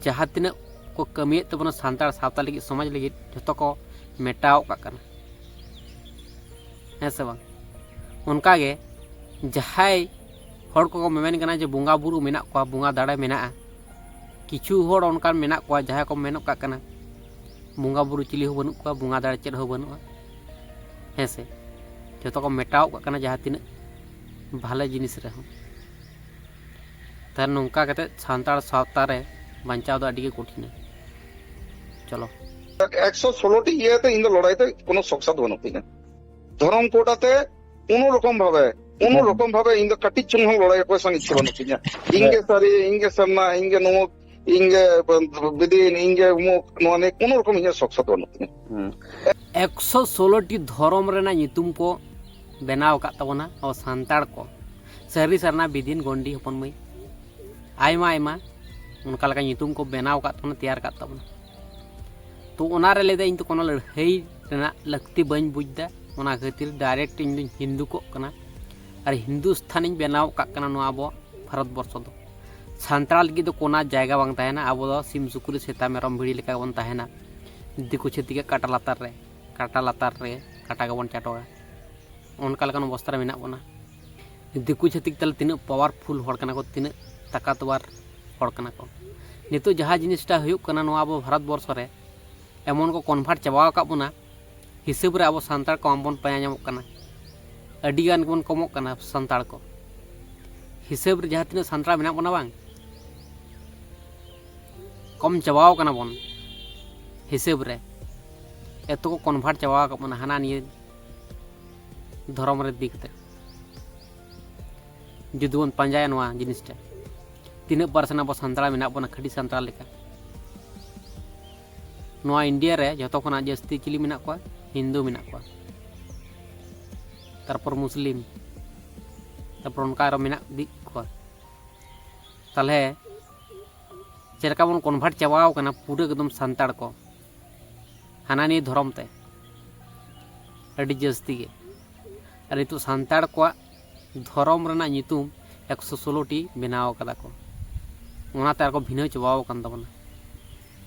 ᱡᱟᱦᱟᱸ ᱛᱤᱱᱟᱹᱜ ᱠᱚ ᱠᱟᱹᱢᱤᱭᱮᱫ ᱛᱟᱵᱚᱱᱟ ᱥᱟᱱᱛᱟᱲ ᱥᱟᱶᱛᱟ ᱞᱟᱹᱜᱤᱫ, ᱥᱚᱢᱟᱡᱽ ᱞᱟᱹᱜᱤᱫ, ᱡᱷᱚᱛᱚ ᱠᱚ ᱢᱮᱴᱟᱣ ᱠᱟᱜ ᱠᱟᱱᱟ, ᱦᱮᱸ ᱥᱮ ᱵᱟᱝ? ᱚᱱᱠᱟᱜᱮ ᱡᱟᱦᱟᱸᱭ ᱦᱚᱲ ᱠᱚᱠᱚ ᱢᱮᱢᱮᱱ ᱠᱟᱱᱟ ᱡᱮ ᱵᱚᱸᱜᱟ ᱵᱩᱨᱩ ᱢᱮᱱᱟᱜ ᱠᱚᱣᱟ, ᱵᱚᱸᱜᱟ ᱫᱟᱲᱮ ᱢᱮᱱᱟᱜᱼᱟ, ᱠᱤᱪᱷᱩ ᱦᱚᱲ ᱚᱱᱠᱟᱱ ᱢᱮᱱᱟᱜ ᱠᱚᱣᱟ ᱡᱟᱦᱟᱸᱭ ᱠᱚ ᱢᱮᱱᱚᱜ ᱠᱟᱜ ᱠᱟᱱᱟ ᱵᱚᱸᱜᱟ ᱵᱩᱨᱩ ᱪᱤᱞᱤ ᱦᱚᱸ ᱵᱟᱹᱱᱩᱜ ᱠᱚᱣᱟ, ᱵᱚᱸᱜᱟ ᱫᱟᱲᱮ ᱪᱮᱫ ᱦᱚᱸ ᱵᱟᱹᱱᱩᱜᱼᱟ, ᱦᱮᱸ ᱥᱮ? ᱡᱷᱚᱛᱚ ᱠᱚ ᱢᱮᱴᱟᱣ ᱠᱟᱜ ᱠᱟᱱᱟ ᱡᱟᱦᱟᱸ ᱛᱤᱱᱟᱹᱜ ᱵᱷᱟᱞᱮ ᱡᱤᱱᱤᱥ ᱨᱮᱦᱚᱸ᱾ ᱛᱟᱦᱞᱮ ᱱᱚᱝᱠᱟ ᱠᱟᱛᱮ ᱥᱟᱱᱛᱟᱲ ᱥᱟᱶᱛᱟ ᱨᱮ ᱵᱟᱧᱪᱟᱣ ᱫᱚ ᱟᱹᱰᱤ ᱜᱮ ᱠᱚᱴᱷᱤᱱᱟ᱾ ᱪᱚᱞᱚ᱾ ᱮᱠᱥᱚ ᱥᱳᱞᱳ ᱴᱤ ᱤᱭᱟᱹ ᱛᱮ ᱤᱧ ᱫᱚ ᱞᱚᱲᱟᱭ ᱛᱮ ᱠᱳᱱᱳ ᱥᱚᱠᱥᱟᱫ ᱵᱟᱹᱱᱩᱜ ᱛᱤᱧᱟ᱾ ᱫᱷᱚᱨᱚᱢ ᱠᱳᱰ ᱟᱛᱮ ᱠᱳᱱᱳ ᱨᱚᱠᱚᱢ ᱵᱷᱟᱵᱮ, ᱠᱳᱱᱳ ᱦᱮᱸ᱾ ᱨᱚᱠᱚᱢ ᱵᱷᱟᱵᱮ ᱤᱧ ᱫᱚ ᱠᱟᱹᱴᱤᱡ ᱪᱩᱞᱩᱝ ᱦᱚᱸ ᱞᱚᱲᱟᱭ ᱚᱠᱚᱭ ᱥᱟᱶ ᱤᱪᱪᱷᱟᱹ ᱵᱟᱹᱱᱩᱜ ᱛᱤᱧᱟ᱾ ᱤᱧ ᱜᱮ ᱥᱟᱹᱨᱤ, ᱤᱧ ᱜᱮ ᱥᱟᱨᱱᱟ, ᱤᱧ ᱜᱮ ᱱᱚᱢᱚᱠ, ᱤᱧ ᱜᱮ ᱵᱤᱫᱤᱱ, ᱤᱧ ᱜᱮ ᱩᱢᱩᱠ, ᱱᱚᱣᱟ ᱱᱤᱭᱮ ᱠᱳᱱᱳ ᱨᱚᱠᱚᱢ ᱤᱧᱟᱹᱜ ᱥᱚᱠᱥᱟᱫ ᱵᱟᱹᱱᱩᱜ ᱛᱤᱧᱟ᱾ ᱮᱠᱥᱚ ᱥᱳᱞᱳ ᱴᱤ ᱫᱷᱚᱨᱚᱢ ᱨᱮᱱᱟᱜ ᱧᱩᱛᱩᱢ ᱠᱚ ᱵᱮᱱᱟᱣ ᱟᱠᱟᱫ ᱛᱟᱵᱚᱱᱟ ᱟᱵᱚ ᱥᱟᱱᱛᱟᱲ ᱠᱚ, ᱥᱟᱹᱨᱤ ᱥᱟᱨᱱᱟ ᱵᱤᱫᱤᱱ ᱜᱚᱱᱰᱤ ᱦᱚᱯᱚᱱ ᱢᱟᱹᱭ, ᱟᱭᱢᱟ ᱟᱭᱢᱟ ᱚᱱᱠᱟ ᱞᱮᱠᱟ ᱧᱩᱛᱩᱢ ᱠᱚ ᱵᱮᱱᱟᱣ ᱟᱠᱟᱫ ᱛᱟᱵᱚᱱᱟ, ᱛᱮᱭᱟᱨ ᱟᱠᱟᱫ ᱛᱟᱵᱚᱱᱟ᱾ ᱛᱚ ᱚᱱᱟᱨᱮ ᱞᱟᱹᱭᱫᱟ ᱤᱧ ᱫᱚ ᱠᱳᱱᱳ ᱞᱟᱹᱲᱦᱟᱹᱭ ᱨᱮᱱᱟᱜ ᱞᱟᱹᱠᱛᱤ ᱵᱟᱹᱧ ᱵᱩᱡᱽ ᱮᱫᱟ, ᱚᱱᱟ ᱠᱷᱟᱹᱛᱤᱨ ᱰᱟᱭᱨᱮᱠᱴ ᱤᱧ ᱫᱩᱧ ᱦᱤᱱᱫᱩ ᱠᱚᱜ ᱠᱟᱱᱟ ᱟᱨ ᱦᱤᱱᱫᱩᱥᱛᱷᱟᱱᱤᱧ ᱵᱮᱱᱟᱣ ᱠᱟᱜ ᱠᱟᱱᱟ ᱱᱚᱣᱟ ᱟᱵᱚ ᱵᱷᱟᱨᱚᱛ ᱵᱚᱨᱥᱚ ᱫᱚ᱾ ᱥᱟᱱᱛᱟᱲ ᱞᱟᱹᱜᱤᱫ ᱫᱚ ᱠᱳᱱᱳ ᱡᱟᱭᱜᱟ ᱵᱟᱝ ᱛᱟᱦᱮᱱᱟ᱾ ᱟᱵᱚ ᱫᱚ ᱥᱤᱢ, ᱥᱩᱠᱨᱤ, ᱥᱮᱛᱟ, ᱢᱮᱨᱚᱢ, ᱵᱷᱤᱲᱤ ᱞᱮᱠᱟ ᱵᱚᱱ ᱛᱟᱦᱮᱱᱟ᱾ ᱫᱤᱠᱩ ᱪᱷᱟᱹᱛᱤᱠᱟᱜ ᱠᱟᱴᱟ ᱞᱟᱛᱟᱨ ᱨᱮ, ᱠᱟᱴᱟ ᱞᱟᱛᱟᱨ ᱨᱮ ᱠᱟᱴᱟ ᱜᱮᱵᱚᱱ ᱪᱟᱴᱚᱜᱼᱟ᱾ ᱚᱱᱠᱟ ᱞᱮᱠᱟᱱ ᱚᱵᱚᱥᱛᱟ ᱨᱮ ᱢᱮᱱᱟᱜ ᱵᱚᱱᱟ᱾ ᱫᱤᱠᱩ ᱪᱷᱟᱹᱛᱤᱠ ᱛᱟᱦᱞᱮ ᱛᱤᱱᱟᱹᱜ ᱯᱟᱣᱟᱨᱯᱷᱩᱞ ᱦᱚᱲ ᱠᱟᱱᱟ ᱠᱚ, ᱛᱤᱱᱟᱹᱜ ᱛᱟᱠᱟᱛᱣᱟᱨ ᱦᱚᱲ ᱠᱟᱱᱟ ᱠᱚ᱾ ᱱᱤᱛᱚᱜ ᱡᱟᱦᱟᱸ ᱡᱤᱱᱤᱥᱴᱟ ᱦᱩᱭᱩᱜ ᱠᱟᱱᱟ ᱱᱚᱣᱟ ᱟᱵᱚ ᱵᱷᱟᱨᱚᱛ ᱵᱚᱨᱥᱚ ᱨᱮ, ᱮᱢᱚᱱ ᱠᱚ ᱠᱚᱱᱵᱷᱟᱨᱴ ᱪᱟᱵᱟ ᱟᱠᱟᱫ ᱵᱚᱱᱟ, ᱦᱤᱥᱟᱹᱵ ᱨᱮ ᱟᱵᱚ ᱥᱟᱱᱛᱟᱲ ᱠᱚ ᱵᱟᱝᱵᱚᱱ ᱯᱟᱸᱡᱟ ᱧᱟᱢᱚᱜ ᱠᱟᱱᱟ᱾ ᱟᱹᱰᱤ ᱜᱟᱱ ᱜᱮᱵᱚᱱ ᱠᱚᱢᱚᱜ ᱠᱟᱱᱟ ᱥᱟᱱᱛᱟᱲ ᱠᱚ᱾ ᱦᱤᱥᱟᱹᱵ ᱨᱮ ᱡᱟᱦᱟᱸ ᱛᱤᱱᱟᱹᱜ ᱥᱟᱱᱛᱟᱲ ᱢᱮᱱᱟᱜ ᱵᱚᱱᱟ ᱵᱟᱝ, ᱠᱚᱢ ᱪᱟᱵᱟᱣ ᱠᱟᱱᱟ ᱵᱚᱱ ᱦᱤᱥᱟᱹᱵ ᱨᱮ᱾ ᱮᱛᱚ ᱠᱚ ᱠᱚᱱᱵᱷᱟᱨᱴ ᱪᱟᱵᱟ ᱟᱠᱟᱫ ᱵᱚᱱᱟ ᱦᱟᱱᱟ ᱱᱤᱭᱟᱹ ᱫᱷᱚᱨᱚᱢ ᱨᱮ ᱤᱫᱤ ᱠᱟᱛᱮ᱾ ᱡᱩᱫᱤ ᱵᱚᱱ ᱯᱟᱸᱡᱟᱭᱟ ᱱᱚᱣᱟ ᱡᱤᱱᱤᱥᱴᱟ, ᱛᱤᱱᱟᱹᱜ ᱯᱟᱨᱥᱮᱱ ᱟᱵᱚ ᱥᱟᱱᱛᱟᱲ ᱢᱮᱱᱟᱜ ᱵᱚᱱᱟ ᱠᱷᱟᱹᱴᱤ ᱥᱟᱱᱛᱟᱲ ᱞᱮᱠᱟ? ᱱᱚᱣᱟ ᱤᱱᱰᱤᱭᱟ ᱨᱮ ᱡᱷᱚᱛᱚ ᱠᱷᱚᱱᱟᱜ ᱡᱟᱹᱥᱛᱤ ᱪᱤᱞᱤ ᱢᱮᱱᱟᱜ ᱠᱚᱣᱟ? ᱦᱤᱱᱫᱩ ᱢᱮᱱᱟᱜ ᱠᱚᱣᱟ᱾ ᱛᱟᱨᱯᱚᱨ ᱢᱩᱥᱞᱤᱢ, ᱛᱟᱨᱯᱚᱨ ᱚᱱᱠᱟ ᱟᱨᱚ ᱢᱮᱱᱟᱜ ᱤᱫᱤᱜ ᱠᱚᱣᱟ᱾ ᱛᱟᱦᱚᱞᱮ ᱪᱮᱫ ᱞᱮᱠᱟ ᱵᱚᱱ ᱠᱚᱱᱵᱷᱟᱨᱴ ᱪᱟᱵᱟᱣ ᱠᱟᱱᱟ ᱯᱩᱨᱟᱹ ᱮᱠᱫᱚᱢ ᱥᱟᱱᱛᱟᱲ ᱠᱚ ᱦᱟᱱᱟ ᱱᱤᱭᱟᱹ ᱫᱷᱚᱨᱚᱢ ᱛᱮ ᱟᱹᱰᱤ ᱡᱟᱹᱥᱛᱤ ᱜᱮ᱾ ᱟᱨ ᱱᱤᱛᱚᱜ ᱥᱟᱱᱛᱟᱲ ᱠᱚᱣᱟᱜ ᱫᱷᱚᱨᱚᱢ ᱨᱮᱱᱟᱜ ᱧᱩᱛᱩᱢ ᱮᱠᱥᱚ ᱥᱳᱞᱳ ᱴᱤ ᱵᱮᱱᱟᱣ ᱠᱟᱫᱟ ᱠᱚ᱾ ᱚᱱᱟᱛᱮ ᱟᱨᱠᱚ ᱵᱷᱤᱱᱟᱹᱣ ᱪᱟᱵᱟᱣ ᱟᱠᱟᱱ ᱛᱟᱵᱚᱱᱟ᱾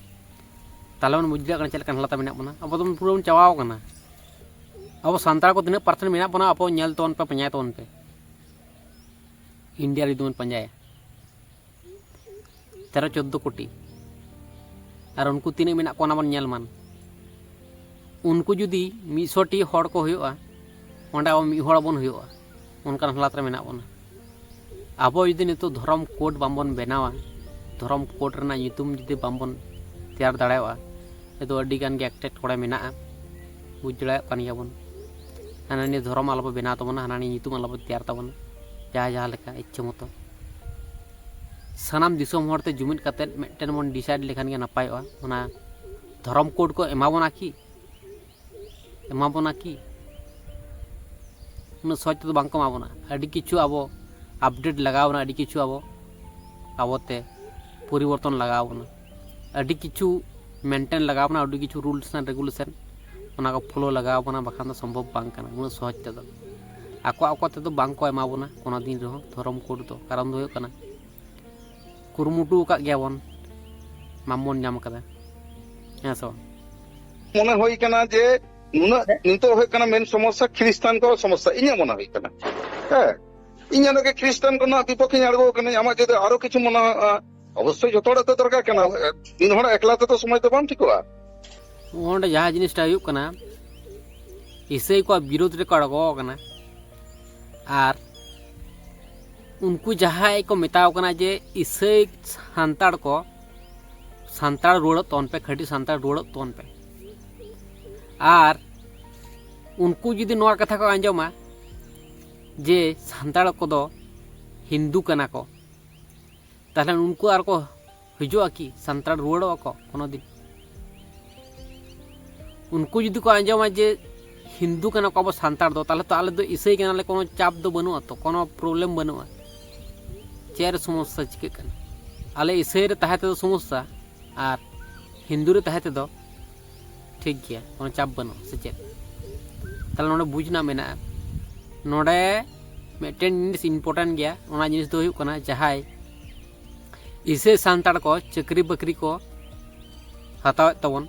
ᱛᱟᱦᱚᱞᱮ ᱵᱚᱱ ᱵᱩᱡᱽ ᱫᱟᱲᱮᱭᱟᱜ ᱠᱟᱱᱟ ᱪᱮᱫ ᱞᱮᱠᱟᱱ ᱦᱟᱞᱚᱛ ᱨᱮ ᱢᱮᱱᱟᱜ ᱵᱚᱱᱟ᱾ ᱟᱵᱚ ᱫᱚᱵᱚᱱ ᱯᱩᱨᱟᱹ ᱵᱚᱱ ᱪᱟᱵᱟᱣ ᱟᱠᱟᱱᱟ᱾ ᱟᱵᱚ ᱥᱟᱱᱛᱟᱲ ᱠᱚ ᱛᱤᱱᱟᱹᱜ ᱯᱟᱨᱥᱮᱱᱴ ᱢᱮᱱᱟᱜ ᱵᱚᱱᱟ, ᱟᱵᱚ ᱧᱮᱞ ᱛᱟᱵᱚᱱ ᱯᱮ, ᱯᱟᱸᱡᱟᱭ ᱛᱟᱵᱚᱱ ᱯᱮ᱾ ᱤᱱᱰᱤᱭᱟ ᱨᱮ ᱡᱩᱫᱤ ᱵᱚᱱ ᱯᱟᱸᱡᱟᱭᱟ, ᱛᱮᱨᱚ ᱪᱳᱫᱽᱫᱳ ᱠᱳᱴᱤ᱾ ᱟᱨ ᱩᱱᱠᱩ ᱛᱤᱱᱟᱹᱜ ᱢᱮᱱᱟᱜ ᱠᱚᱣᱟ, ᱚᱱᱟ ᱵᱚᱱ ᱧᱮᱞ ᱢᱟᱱ᱾ ᱩᱱᱠᱩ ᱡᱩᱫᱤ ᱢᱤᱫ ᱥᱚ ᱴᱤ ᱦᱚᱲ ᱠᱚ ᱦᱩᱭᱩᱜᱼᱟ, ᱚᱸᱰᱮ ᱟᱵᱚ ᱢᱤᱫ ᱦᱚᱲ ᱵᱚᱱ ᱦᱩᱭᱩᱜᱼᱟ, ᱚᱱᱠᱟᱱ ᱦᱟᱞᱟᱛ ᱨᱮ ᱢᱮᱱᱟᱜ ᱵᱚᱱᱟ᱾ ᱟᱵᱚ ᱡᱩᱫᱤ ᱱᱤᱛᱚᱜ ᱫᱷᱚᱨᱚᱢ ᱠᱳᱰ ᱵᱟᱝᱵᱚᱱ ᱵᱮᱱᱟᱣᱟ, ᱫᱷᱚᱨᱚᱢ ᱠᱳᱰ ᱨᱮᱱᱟᱜ ᱧᱩᱛᱩᱢ ᱡᱩᱫᱤ ᱵᱟᱝᱵᱚᱱ ᱛᱮᱭᱟᱨ ᱫᱟᱲᱮᱭᱟᱜᱼᱟ, ᱱᱤᱛᱚᱜ ᱟᱹᱰᱤ ᱜᱟᱱ ᱜᱮ ᱮᱴᱠᱮᱴᱚᱬᱮ ᱢᱮᱱᱟᱜᱼᱟ, ᱵᱩᱡᱽ ᱫᱟᱲᱮᱭᱟᱜ ᱠᱟᱱ ᱜᱮᱭᱟᱵᱚᱱ᱾ ᱦᱟᱱᱟ ᱱᱤᱭᱟᱹ ᱫᱷᱚᱨᱚᱢ ᱟᱞᱚᱵᱚ ᱵᱮᱱᱟᱣ ᱛᱟᱵᱚᱱᱟ, ᱦᱟᱱᱟ ᱱᱤᱭᱟᱹ ᱧᱩᱛᱩᱢ ᱟᱞᱚᱵᱚ ᱛᱮᱭᱟᱨ ᱛᱟᱵᱚᱱᱟ, ᱡᱟᱦᱟᱸᱭ ᱡᱟᱦᱟᱸ ᱞᱮᱠᱟ ᱤᱪᱪᱷᱟᱹ ᱢᱚᱛᱚ᱾ ᱥᱟᱱᱟᱢ ᱫᱤᱥᱚᱢ ᱦᱚᱲᱛᱮ ᱡᱩᱢᱤᱫ ᱠᱟᱛᱮᱫ ᱢᱤᱫᱴᱮᱱ ᱵᱚᱱ ᱰᱤᱥᱟᱭᱤᱰ ᱞᱮᱠᱷᱟᱱ ᱜᱮ ᱱᱟᱯᱟᱭᱚᱜᱼᱟ᱾ ᱚᱱᱟ ᱫᱷᱚᱨᱚᱢ ᱠᱳᱰ ᱠᱚ ᱮᱢᱟ ᱵᱚᱱᱟ ᱠᱤ? ᱮᱢᱟ ᱵᱚᱱᱟ ᱠᱤ? ᱩᱱᱟᱹᱜ ᱥᱚᱦᱚᱡ ᱛᱮᱫᱚ ᱵᱟᱝ ᱠᱚ ᱮᱢᱟ ᱵᱚᱱᱟ᱾ ᱟᱹᱰᱤ ᱠᱤᱪᱷᱩ ᱟᱵᱚ ᱟᱯᱰᱮᱴ ᱞᱟᱜᱟᱣ ᱵᱚᱱᱟ, ᱟᱹᱰᱤ ᱠᱤᱪᱷᱩ ᱟᱵᱚ ᱟᱵᱚᱛᱮ ᱯᱚᱨᱤᱵᱚᱨᱛᱚᱱ ᱞᱟᱜᱟᱣ ᱵᱚᱱᱟ, ᱟᱹᱰᱤ ᱠᱤᱪᱷᱩ ᱢᱮᱱᱴᱮᱱ ᱞᱟᱜᱟᱣ ᱵᱚᱱᱟ, ᱟᱹᱰᱤ ᱠᱤᱪᱷᱩ ᱨᱩᱞᱥ ᱮᱱᱰ ᱨᱮᱜᱩᱞᱮᱥᱚᱱ ᱚᱱᱟ ᱠᱚ ᱯᱷᱳᱞᱳ ᱞᱟᱜᱟᱣ ᱵᱚᱱᱟ, ᱵᱟᱠᱷᱟᱱ ᱫᱚ ᱥᱚᱢᱵᱷᱚᱵ ᱵᱟᱝ ᱠᱟᱱᱟ ᱩᱱᱟᱹᱜ ᱥᱚᱦᱚᱡ ᱛᱮᱫᱚ᱾ ᱟᱠᱚ ᱟᱠᱚ ᱛᱮᱫᱚ ᱵᱟᱝ ᱠᱚ ᱮᱢᱟ ᱵᱚᱱᱟ ᱠᱳᱱᱳ ᱫᱤᱱ ᱨᱮᱦᱚᱸ ᱫᱷᱚᱨᱚᱢ ᱠᱳᱰ ᱫᱚ᱾ ᱠᱟᱨᱚᱱ ᱫᱚ ᱦᱩᱭᱩᱜ ᱠᱟᱱᱟ, ᱠᱩᱨᱩᱢᱩᱴᱩ ᱟᱠᱟᱫ ᱜᱮᱭᱟ ᱵᱚᱱ, ᱢᱟᱢᱵᱚᱱ ᱧᱟᱢ ᱠᱟᱫᱟ, ᱦᱮᱸ ᱥᱮ ᱵᱟᱝ? ᱢᱚᱱᱮ ᱦᱩᱭ ᱠᱟᱱᱟ ᱡᱮ ᱱᱩᱱᱟᱹᱜ ᱱᱤᱛᱚᱜ ᱦᱩᱭᱩᱜ ᱠᱟᱱᱟ ᱢᱮᱱ ᱥᱚᱢᱚᱥᱥᱟ ᱠᱷᱨᱤᱥᱴᱟᱱ ᱠᱚ ᱥᱚᱢᱚᱥᱥᱟ, ᱤᱧᱟᱹᱜ ᱢᱚᱱᱮ ᱦᱩᱭᱩᱜ ᱠᱟᱱᱟ᱾ ᱦᱮᱸ, ᱤᱧ ᱚᱸᱰᱮ ᱜᱮ ᱠᱷᱨᱤᱥᱴᱟᱱ ᱠᱚ ᱨᱮᱱᱟᱜ ᱵᱤᱯᱚᱠᱷᱮᱧ ᱟᱬᱜᱚ ᱠᱟᱹᱱᱟᱹᱧ᱾ ᱟᱢᱟᱜ ᱡᱩᱫᱤ ᱟᱨᱚ ᱠᱤᱪᱷᱩ ᱢᱚᱱᱮ ᱦᱩᱭᱩᱜᱼᱟ, ᱚᱵᱚᱥᱥᱳᱭ ᱡᱚᱛᱚ ᱦᱚᱲᱟᱜ ᱫᱚ ᱫᱚᱨᱠᱟᱨ ᱠᱟᱱᱟ᱾ ᱢᱤᱫ ᱦᱚᱲᱟᱜ ᱮᱠᱞᱟ ᱛᱮᱫᱚ ᱥᱚᱢᱟᱡᱽ ᱫᱚ ᱵᱟᱝ ᱴᱷᱤᱠᱚᱜᱼᱟ᱾ ᱚᱸᱰᱮ ᱡᱟᱦᱟᱸ ᱡᱤᱱᱤᱥᱴᱟ ᱦᱩᱭᱩᱜ ᱠᱟᱱᱟ, ᱤᱥᱟᱹᱭ ᱠᱚᱣᱟᱜ ᱵᱤᱨᱳᱫᱷ ᱨᱮᱠᱚ ᱟᱬᱜᱚ ᱟᱠᱟᱱᱟ᱾ ᱟᱨ ᱩᱱᱠᱩ ᱡᱟᱦᱟᱸᱭ ᱠᱚ ᱢᱮᱛᱟᱣ ᱠᱟᱱᱟ ᱡᱮ ᱤᱥᱟᱹᱭ ᱥᱟᱱᱛᱟᱲ ᱠᱚ, ᱥᱟᱱᱛᱟᱲ ᱨᱩᱣᱟᱹᱲᱚᱜ ᱛᱟᱵᱚᱱ ᱯᱮ, ᱠᱷᱟᱹᱴᱤ ᱥᱟᱱᱛᱟᱲ ᱨᱩᱣᱟᱹᱲᱚᱜ ᱛᱟᱵᱚᱱ ᱯᱮ᱾ ᱟᱨ ᱩᱱᱠᱩ ᱡᱩᱫᱤ ᱱᱚᱣᱟ ᱠᱟᱛᱷᱟ ᱠᱚ ᱟᱸᱡᱚᱢᱟ ᱡᱮ ᱥᱟᱱᱛᱟᱲ ᱠᱚᱫᱚ ᱦᱤᱱᱫᱩ ᱠᱟᱱᱟ ᱠᱚ, ᱛᱟᱦᱞᱮ ᱩᱱᱠᱩ ᱟᱨ ᱠᱚ ᱦᱤᱡᱩᱜᱼᱟ ᱠᱤ? ᱥᱟᱱᱛᱟᱲ ᱨᱩᱣᱟᱹᱲᱚᱜᱼᱟ ᱠᱚ ᱠᱳᱱᱳ ᱫᱤᱱ? ᱩᱱᱠᱩ ᱡᱩᱫᱤ ᱠᱚ ᱟᱸᱡᱚᱢᱟ ᱡᱮ ᱦᱤᱱᱫᱩ ᱠᱟᱱᱟ ᱠᱚ ᱟᱵᱚ ᱥᱟᱱᱛᱟᱲ ᱫᱚ, ᱛᱟᱦᱞᱮ ᱛᱚ ᱟᱞᱮ ᱫᱚ ᱤᱥᱟᱹᱭ ᱠᱟᱱᱟᱞᱮ, ᱠᱳᱱᱳ ᱪᱟᱯ ᱫᱚ ᱵᱟᱹᱱᱩᱜᱼᱟ ᱛᱚ, ᱠᱳᱱᱳ ᱯᱨᱚᱵᱞᱮᱢ ᱵᱟᱹᱱᱩᱜᱼᱟ᱾ ᱪᱮᱫ ᱨᱮ ᱥᱚᱢᱚᱥᱥᱟ ᱪᱤᱠᱟᱹᱜ ᱠᱟᱱᱟ? ᱟᱞᱮ ᱤᱥᱟᱹᱭ ᱨᱮ ᱛᱟᱦᱮᱸ ᱛᱮᱫᱚ ᱥᱚᱢᱚᱥᱥᱟ, ᱟᱨ ᱦᱤᱱᱫᱩ ᱨᱮ ᱛᱟᱦᱮᱸ ᱛᱮᱫᱚ ᱴᱷᱤᱠ ᱜᱮᱭᱟ, ᱠᱳᱱᱳ ᱪᱟᱯ ᱵᱟᱹᱱᱩᱜᱼᱟ ᱥᱮ ᱪᱮᱫ? ᱛᱟᱦᱞᱮ ᱱᱚᱰᱮ ᱵᱩᱡᱽ ᱨᱮᱱᱟᱜ ᱢᱮᱱᱟᱜᱼᱟ, ᱱᱚᱰᱮ ᱢᱤᱫᱴᱮᱱ ᱡᱤᱱᱤᱥ ᱤᱢᱯᱚᱨᱴᱮᱱᱴ ᱜᱮᱭᱟ᱾ ᱚᱱᱟ ᱡᱤᱱᱤᱥ ᱫᱚ ᱦᱩᱭᱩᱜ ᱠᱟᱱᱟ, ᱡᱟᱦᱟᱸᱭ ᱤᱥᱟᱹᱭ ᱥᱟᱱᱛᱟᱲ ᱠᱚ ᱪᱟᱹᱠᱨᱤ ᱵᱟᱹᱠᱨᱤ ᱠᱚ ᱦᱟᱛᱟᱣᱮᱫ ᱛᱟᱵᱚᱱ,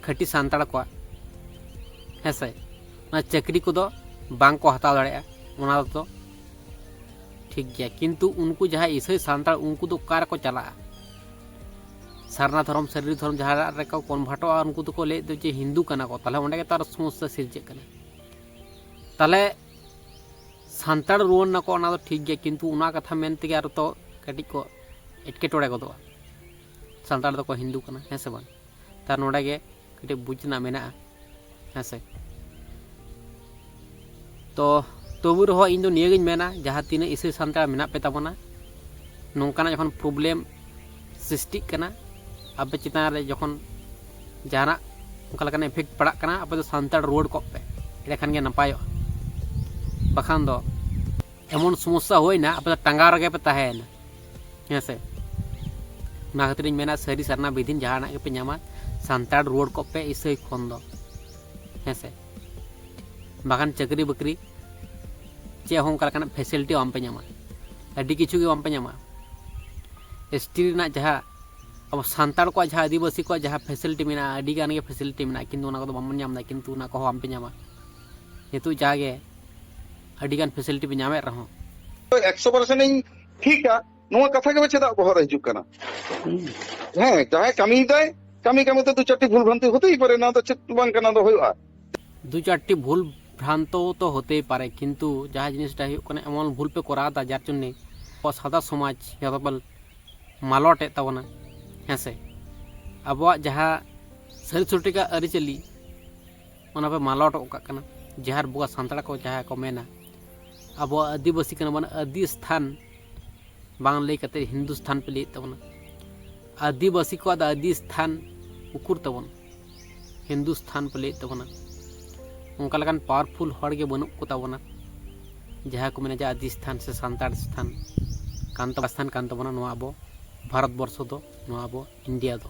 ᱠᱷᱟᱹᱴᱤ ᱥᱟᱱᱛᱟᱲ ᱠᱚᱣᱟᱜ, ᱦᱮᱸ ᱥᱮ, ᱚᱱᱟ ᱪᱟᱹᱠᱨᱤ ᱠᱚᱫᱚ ᱵᱟᱝ ᱠᱚ ᱦᱟᱛᱟᱣ ᱫᱟᱲᱮᱭᱟᱜᱼᱟ, ᱚᱱᱟ ᱫᱚ ᱴᱷᱤᱠ ᱜᱮᱭᱟ᱾ ᱠᱤᱱᱛᱩ ᱩᱱᱠᱩ ᱡᱟᱦᱟᱸᱭ ᱤᱥᱟᱹᱭ ᱥᱟᱱᱛᱟᱲ, ᱩᱱᱠᱩ ᱫᱚ ᱚᱠᱟ ᱨᱮᱠᱚ ᱪᱟᱞᱟᱜᱼᱟ? ᱥᱟᱨᱱᱟ ᱫᱷᱚᱨᱚᱢ, ᱥᱟᱹᱨᱤ ᱫᱷᱚᱨᱚᱢ ᱡᱟᱦᱟᱸ ᱨᱮᱠᱚ ᱠᱚᱱᱵᱷᱟᱨᱴᱚᱜᱼᱟ, ᱩᱱᱠᱩ ᱫᱚᱠᱚ ᱞᱟᱹᱭᱮᱫ ᱫᱚ ᱡᱮ ᱦᱤᱱᱫᱩ ᱠᱟᱱᱟ ᱠᱚ, ᱛᱟᱦᱞᱮ ᱚᱸᱰᱮ ᱜᱮ ᱛᱚ ᱟᱨ ᱥᱚᱢᱚᱥᱥᱟ ᱥᱤᱨᱡᱟᱹᱜ ᱠᱟᱱᱟ᱾ ᱛᱟᱦᱞᱮ ᱥᱟᱱᱛᱟᱲ ᱨᱩᱣᱟᱹᱲ ᱱᱟᱠᱚ, ᱚᱱᱟ ᱫᱚ ᱴᱷᱤᱠ ᱜᱮᱭᱟ, ᱠᱤᱱᱛᱩ ᱚᱱᱟ ᱠᱟᱛᱷᱟ ᱢᱮᱱ ᱛᱮᱜᱮ ᱟᱨ ᱛᱚ ᱠᱟᱹᱴᱤᱡ ᱠᱚ ᱮᱴᱠᱮᱴᱚᱬᱮ ᱜᱚᱫᱚᱜᱼᱟ᱾ ᱥᱟᱱᱛᱟᱲ ᱫᱚᱠᱚ ᱦᱤᱱᱫᱩ ᱠᱟᱱᱟ, ᱦᱮᱸ ᱥᱮ ᱵᱟᱝ? ᱛᱟᱨ ᱱᱚᱰᱮ ᱜᱮ ᱠᱟᱹᱴᱤᱡ ᱵᱩᱡᱽ ᱨᱮᱱᱟᱜ ᱢᱮᱱᱟᱜᱼᱟ, ᱦᱮᱸ ᱥᱮ᱾ ᱛᱚ ᱛᱚᱵᱩ ᱨᱮᱦᱚᱸ ᱤᱧ ᱫᱚ ᱱᱤᱭᱟᱹᱜᱤᱧ ᱢᱮᱱᱟ, ᱡᱟᱦᱟᱸ ᱛᱤᱱᱟᱹᱜ ᱤᱥᱟᱹᱭ ᱥᱟᱱᱛᱟᱲ ᱢᱮᱱᱟᱜ ᱯᱮ ᱛᱟᱵᱚᱱᱟ, ᱱᱚᱝᱠᱟᱱᱟᱜ ᱡᱚᱠᱷᱚᱱ ᱯᱨᱚᱵᱞᱮᱢ ᱥᱨᱤᱥᱴᱤᱜ ᱠᱟᱱᱟ, ᱟᱯᱮ ᱪᱮᱛᱟᱱ ᱨᱮ ᱡᱚᱠᱷᱚᱱ ᱡᱟᱦᱟᱱᱟᱜ ᱚᱱᱠᱟ ᱞᱮᱠᱟᱱ ᱤᱯᱷᱮᱠᱴ ᱯᱟᱲᱟᱜ ᱠᱟᱱᱟ, ᱟᱯᱮ ᱫᱚ ᱥᱟᱱᱛᱟᱲ ᱨᱩᱣᱟᱹᱲ ᱠᱚᱜ ᱯᱮ, ᱮᱸᱰᱮᱠᱷᱟᱱ ᱜᱮ ᱱᱟᱯᱟᱭᱚᱜᱼᱟ᱾ ᱵᱟᱠᱷᱟᱱ ᱫᱚ ᱮᱢᱚᱱ ᱥᱚᱢᱚᱥᱥᱟ ᱦᱩᱭᱱᱟ, ᱟᱯᱮ ᱫᱚ ᱴᱟᱸᱜᱟᱣ ᱨᱮᱜᱮ ᱯᱮ ᱛᱟᱦᱮᱸᱭᱮᱱᱟ, ᱦᱮᱸ ᱥᱮ᱾ ᱚᱱᱟ ᱠᱷᱟᱹᱛᱤᱨᱤᱧ ᱢᱮᱱᱟ, ᱥᱟᱹᱨᱤ ᱥᱟᱨᱱᱟ ᱵᱤᱫᱷᱤᱱ ᱡᱟᱦᱟᱱᱟᱜ ᱜᱮᱯᱮ ᱧᱟᱢᱟ, ᱥᱟᱱᱛᱟᱲ ᱨᱩᱣᱟᱹᱲ ᱠᱚᱜ ᱯᱮ ᱤᱥᱟᱹᱭ ᱠᱷᱚᱱ ᱫᱚ᱾ ᱦᱮᱸ ᱥᱮ? ᱵᱟᱠᱷᱟᱱ ᱪᱟᱹᱠᱨᱤ ᱵᱟᱹᱠᱨᱤ ᱪᱮᱫ ᱦᱚᱸ ᱚᱱᱠᱟ ᱞᱮᱠᱟᱱᱟᱜ facility ᱵᱟᱝ ᱯᱮ ᱧᱟᱢᱟ, ᱟᱹᱰᱤ ᱠᱤᱪᱷᱩ ᱜᱮ ᱵᱟᱝ ᱯᱮ ᱧᱟᱢᱟ᱾ ᱮᱥ ᱴᱤ ᱨᱮᱱᱟᱜ ᱡᱟᱦᱟᱸ ᱟᱵᱚ ᱥᱟᱱᱛᱟᱲ ᱠᱚᱣᱟᱜ, ᱡᱟᱦᱟᱸ ᱟᱹᱫᱤᱵᱟᱹᱥᱤ ᱠᱚᱣᱟᱜ ᱡᱟᱦᱟᱸ facility ᱢᱮᱱᱟᱜᱼᱟ, ᱟᱹᱰᱤ ᱜᱟᱱ ᱜᱮ facility ᱢᱮᱱᱟᱜᱼᱟ, ᱠᱤᱱᱛᱩ ᱚᱱᱟ ᱠᱚᱫᱚ ᱵᱟᱵᱚᱱ ᱧᱟᱢ ᱮᱫᱟ, ᱠᱤᱱᱛᱩ ᱚᱱᱟ ᱠᱚᱦᱚᱸ ᱵᱟᱝ ᱯᱮ ᱧᱟᱢᱟ᱾ ᱱᱤᱛᱚᱜ ᱡᱟᱜᱮ ᱟᱹᱰᱤ ᱜᱟᱱ facility ᱯᱮ ᱧᱟᱢᱮᱫ ᱨᱮᱦᱚᱸ᱾ ᱮᱠᱥᱚ ᱯᱟᱨᱥᱮᱱᱴ ᱤᱧ ᱴᱷᱤᱠᱟ, ᱱᱚᱣᱟ ᱠᱟᱛᱷᱟ ᱜᱮ ᱪᱮᱫᱟᱜ ᱵᱚᱦᱚᱜ ᱨᱮ ᱦᱤᱡᱩᱜ ᱠᱟᱱᱟ? ᱦᱮᱸ, ᱡᱟᱦᱟᱸᱭ ᱠᱟᱹᱢᱤᱭᱮᱫᱟᱭ, ᱠᱟᱹᱢᱤ ᱠᱟᱹᱢᱤ ᱛᱮ ᱫᱩ ᱪᱟᱨᱴᱤ ᱵᱷᱩᱞ ᱵᱷᱨᱟᱱᱛᱤ ᱦᱚᱛᱮᱭ ᱯᱟᱨᱮ, ᱱᱚᱣᱟ ᱫᱚ ᱪᱮᱫ ᱵᱟᱝ ᱠᱟᱱᱟ, ᱫᱚ ᱦᱩᱭᱩᱜᱼᱟ᱾ ᱫᱩ ᱪᱟᱨᱴᱤ ᱵᱷᱩᱞ ᱵᱷᱨᱟᱱᱛᱚ ᱛᱚ ᱦᱚᱛᱮᱭ ᱯᱟᱨᱮ, ᱠᱤᱱᱛᱩ ᱡᱟᱦᱟᱸ ᱡᱤᱱᱤᱥᱴᱟ ᱦᱩᱭᱩᱜ ᱠᱟᱱᱟ, ᱮᱢᱚᱱ ᱵᱷᱩᱞ ᱯᱮ ᱠᱚᱨᱟᱣ ᱮᱫᱟ, ᱡᱟᱨ ᱡᱚᱱᱱᱮ ᱟᱵᱚ ᱥᱟᱫᱟ ᱥᱚᱢᱟᱡᱽ ᱡᱚᱛᱚ ᱯᱮ ᱢᱟᱞᱚᱴᱮᱫ ᱛᱟᱵᱚᱱᱟ᱾ ᱦᱮᱸ ᱥᱮ? ᱟᱵᱚᱣᱟᱜ ᱡᱟᱦᱟᱸ ᱥᱟᱹᱨᱤ ᱥᱚᱴᱷᱤᱠᱟᱜ ᱟᱹᱨᱤᱪᱟᱹᱞᱤ, ᱚᱱᱟ ᱯᱮ ᱢᱟᱞᱚᱴ ᱜᱚᱫ ᱠᱟᱜ ᱠᱟᱱᱟ᱾ ᱡᱟᱦᱟᱸ ᱵᱚᱸᱜᱟ ᱥᱟᱱᱛᱟᱲ ᱠᱚ ᱡᱟᱦᱟᱸ ᱠᱚ ᱢᱮᱱᱟ, ᱟᱵᱚ ᱟᱹᱫᱤᱵᱟᱹᱥᱤ ᱠᱟᱱᱟ ᱵᱚᱱ, ᱟᱹᱫᱤ ᱥᱛᱷᱟᱱ ᱵᱟᱝ ᱞᱟᱹᱭ ᱠᱟᱛᱮ ᱦᱤᱱᱫᱩᱥᱛᱷᱟᱱ ᱯᱮ ᱞᱟᱹᱭᱮᱫ ᱛᱟᱵᱚᱱᱟ᱾ ᱟᱹᱫᱤᱵᱟᱹᱥᱤ ᱠᱚᱣᱟᱜ ᱫᱚ ᱟᱹᱫᱤ ᱥᱛᱷᱟᱱ ᱩᱠᱩᱨ ᱛᱟᱵᱚᱱ? ᱦᱤᱱᱫᱩᱥᱛᱷᱟᱱ ᱯᱮ ᱞᱟᱹᱭᱮᱫ ᱛᱟᱵᱚᱱᱟ᱾ ᱚᱱᱠᱟ ᱞᱮᱠᱟᱱ powerful ᱦᱚᱲ ᱜᱮ ᱵᱟᱹᱱᱩᱜ ᱠᱚ ᱛᱟᱵᱚᱱᱟ, ᱡᱟᱦᱟᱸ ᱠᱚ ᱢᱮᱱᱟ ᱡᱮ ᱟᱹᱫᱤ ᱥᱛᱷᱟᱱ ᱥᱮ ᱥᱟᱱᱛᱟᱲ ᱥᱛᱷᱟᱱ ᱠᱟᱱ ᱛᱟᱵᱚ-, ᱥᱛᱷᱟᱱ ᱠᱟᱱ ᱛᱟᱵᱚᱱᱟ ᱱᱚᱣᱟ ᱟᱵᱚ ᱵᱷᱟᱨᱚᱛ ᱵᱚᱨᱥᱚ ᱫᱚ, ᱱᱚᱣᱟ ᱟᱵᱚ ᱤᱱᱰᱤᱭᱟ ᱫᱚ᱾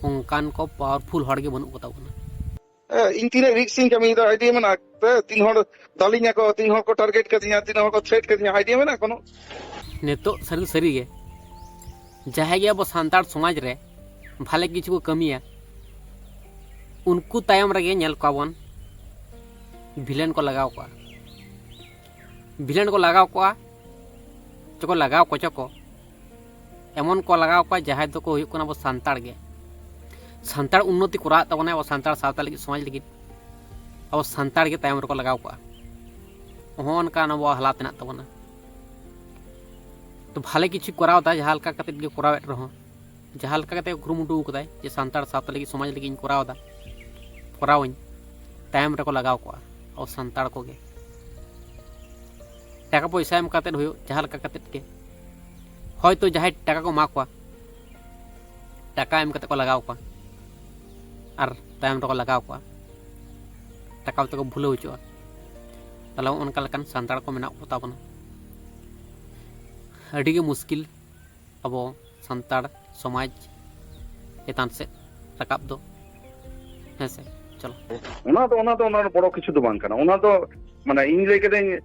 ᱚᱱᱠᱟᱱ ᱠᱚ powerful ᱦᱚᱲ ᱜᱮ ᱵᱟᱹᱱᱩᱜ ᱠᱚ ᱛᱟᱵᱚᱱᱟ᱾ ᱮ, ᱤᱧ ᱛᱤᱱᱟᱹᱜ risk ᱤᱧ ᱠᱟᱹᱢᱤᱭᱮᱫᱟ, idea ᱢᱮᱱᱟᱜᱼᱟ? ᱛᱤᱱ ᱦᱚᱲ ᱫᱟᱞᱤᱧᱟ ᱠᱚ, ᱛᱤᱱ ᱦᱚᱲ ᱠᱚ target ᱠᱟᱫᱤᱧᱟ, ᱛᱤᱱ ᱦᱚᱲ ᱠᱚ threat ᱠᱟᱫᱤᱧᱟ, idea ᱢᱮᱱᱟᱜᱼᱟ ᱠᱳᱱᱳ? ᱱᱤᱛᱚᱜ ᱥᱟᱹᱨᱤ ᱥᱟᱹᱨᱤ ᱜᱮ ᱡᱟᱦᱟᱸᱭ ᱜᱮ ᱟᱵᱚ ᱥᱟᱱᱛᱟᱲ ᱥᱚᱢᱟᱡᱽ ᱨᱮ ᱵᱷᱟᱞᱮ ᱠᱤᱪᱷᱩ ᱠᱚ ᱠᱟᱹᱢᱤᱭᱟ, ᱩᱱᱠᱩ ᱛᱟᱭᱚᱢ ᱨᱮᱜᱮ ᱧᱮᱞ ᱠᱚᱣᱟ ᱵᱚᱱ villain ᱠᱚ ᱞᱟᱜᱟᱣ ᱠᱚᱣᱟ᱾ Villain ᱠᱚ ᱞᱟᱜᱟᱣ ᱠᱚᱣᱟ, ᱪᱚᱠᱚ ᱞᱟᱜᱟᱣ ᱠᱚᱪᱚ ᱠᱚ, ᱮᱢᱚᱱ ᱠᱚ ᱞᱟᱜᱟᱣ ᱠᱚᱣᱟ ᱡᱟᱦᱟᱸᱭ ᱫᱚᱠᱚ ᱦᱩᱭᱩᱜ ᱠᱟᱱᱟ ᱟᱵᱚ ᱥᱟᱱᱛᱟᱲ ᱜᱮ᱾ ᱥᱟᱱᱛᱟᱲ ᱩᱱᱱᱚᱛᱤ ᱠᱚᱨᱟᱣᱮᱫ ᱛᱟᱵᱚᱱᱟᱭ, ᱟᱵᱚ ᱥᱟᱱᱛᱟᱲ ᱥᱟᱶᱛᱟ ᱞᱟᱹᱜᱤᱫ, ᱥᱚᱢᱟᱡᱽ ᱞᱟᱹᱜᱤᱫ ᱟᱵᱚ ᱥᱟᱱᱛᱟᱲ ᱜᱮ ᱛᱟᱭᱚᱢ ᱨᱮᱠᱚ ᱞᱟᱜᱟᱣ ᱠᱚᱣᱟ᱾ ᱦᱚᱸᱜᱼᱚ ᱱᱚᱝᱠᱟᱱ ᱟᱵᱚᱣᱟᱜ ᱦᱟᱞᱟᱛ ᱢᱮᱱᱟᱜ ᱛᱟᱵᱚᱱᱟ᱾ ᱛᱚ ᱵᱷᱟᱞᱮ ᱠᱤᱪᱷᱩ ᱠᱚᱨᱟᱣ ᱮᱫᱟ, ᱡᱟᱦᱟᱸ ᱞᱮᱠᱟ ᱠᱟᱛᱮᱫ ᱜᱮ ᱠᱚᱨᱟᱣᱮᱫ ᱨᱮᱦᱚᱸ, ᱡᱟᱦᱟᱸ ᱞᱮᱠᱟ ᱠᱟᱛᱮ ᱠᱩᱨᱩᱢᱩᱴᱩ ᱠᱟᱫᱟᱭ ᱡᱮ ᱥᱟᱱᱛᱟᱲ ᱥᱟᱶᱛᱟ ᱞᱟᱹᱜᱤᱫ, ᱥᱚᱢᱟᱡᱽ ᱞᱟᱹᱜᱤᱫ ᱤᱧ ᱠᱚᱨᱟᱣ ᱮᱫᱟ, ᱠᱚᱨᱟᱣᱟᱹᱧ, ᱛᱟᱭᱚᱢ ᱨᱮᱠᱚ ᱞᱟᱜᱟᱣ ᱠᱚᱜᱼᱟ ᱟᱵᱚ ᱥᱟᱱᱛᱟᱲ ᱠᱚᱜᱮ᱾ ᱴᱟᱠᱟ ᱯᱚᱭᱥᱟ ᱮᱢ ᱠᱟᱛᱮᱫ ᱦᱩᱭᱩᱜ, ᱡᱟᱦᱟᱸ ᱞᱮᱠᱟ ᱠᱟᱛᱮᱫ ᱜᱮ, ᱦᱚᱭᱛᱳ ᱡᱟᱦᱟᱸᱭ ᱴᱟᱠᱟ ᱠᱚ ᱮᱢᱟ ᱠᱚᱣᱟ, ᱴᱟᱠᱟ ᱮᱢ ᱠᱟᱛᱮᱫ ᱠᱚ ᱞᱟᱜᱟᱣ ᱠᱚᱣᱟ ᱟᱨ ᱛᱟᱭᱚᱢ ᱨᱮᱠᱚ ᱞᱟᱜᱟᱣ ᱠᱚᱣᱟ, ᱴᱟᱠᱟ ᱛᱮᱠᱚ ᱵᱷᱩᱞᱟᱹᱣ ᱦᱚᱪᱚᱜᱼᱟ᱾ ᱛᱟᱦᱚᱞᱮ ᱚᱱᱠᱟ ᱞᱮᱠᱟᱱ ᱥᱟᱱᱛᱟᱲ ᱠᱚ ᱢᱮᱱᱟᱜ ᱠᱚ ᱛᱟᱵᱚᱱᱟ᱾ ᱟᱹᱰᱤ ᱜᱮ ᱢᱩᱥᱠᱤᱞ ᱟᱵᱚ ᱥᱟᱱᱛᱟᱲ ᱥᱚᱢᱟᱡᱽ ᱪᱮᱛᱟᱱ ᱥᱮᱫ ᱨᱟᱠᱟᱵ ᱫᱚ, ᱦᱮᱸ ᱥᱮ᱾ ᱚᱱᱟ ᱫᱚ ᱚᱱᱟ ᱫᱚ ᱚᱱᱟ ᱫᱚ ᱵᱚᱲᱚ ᱠᱤᱪᱷᱩ ᱫᱚ ᱵᱟᱝ ᱠᱟᱱᱟ᱾ ᱚᱱᱟ ᱫᱚ ᱢᱟᱱᱮ ᱤᱧ ᱞᱟᱹᱭ ᱠᱮᱫᱟᱹᱧ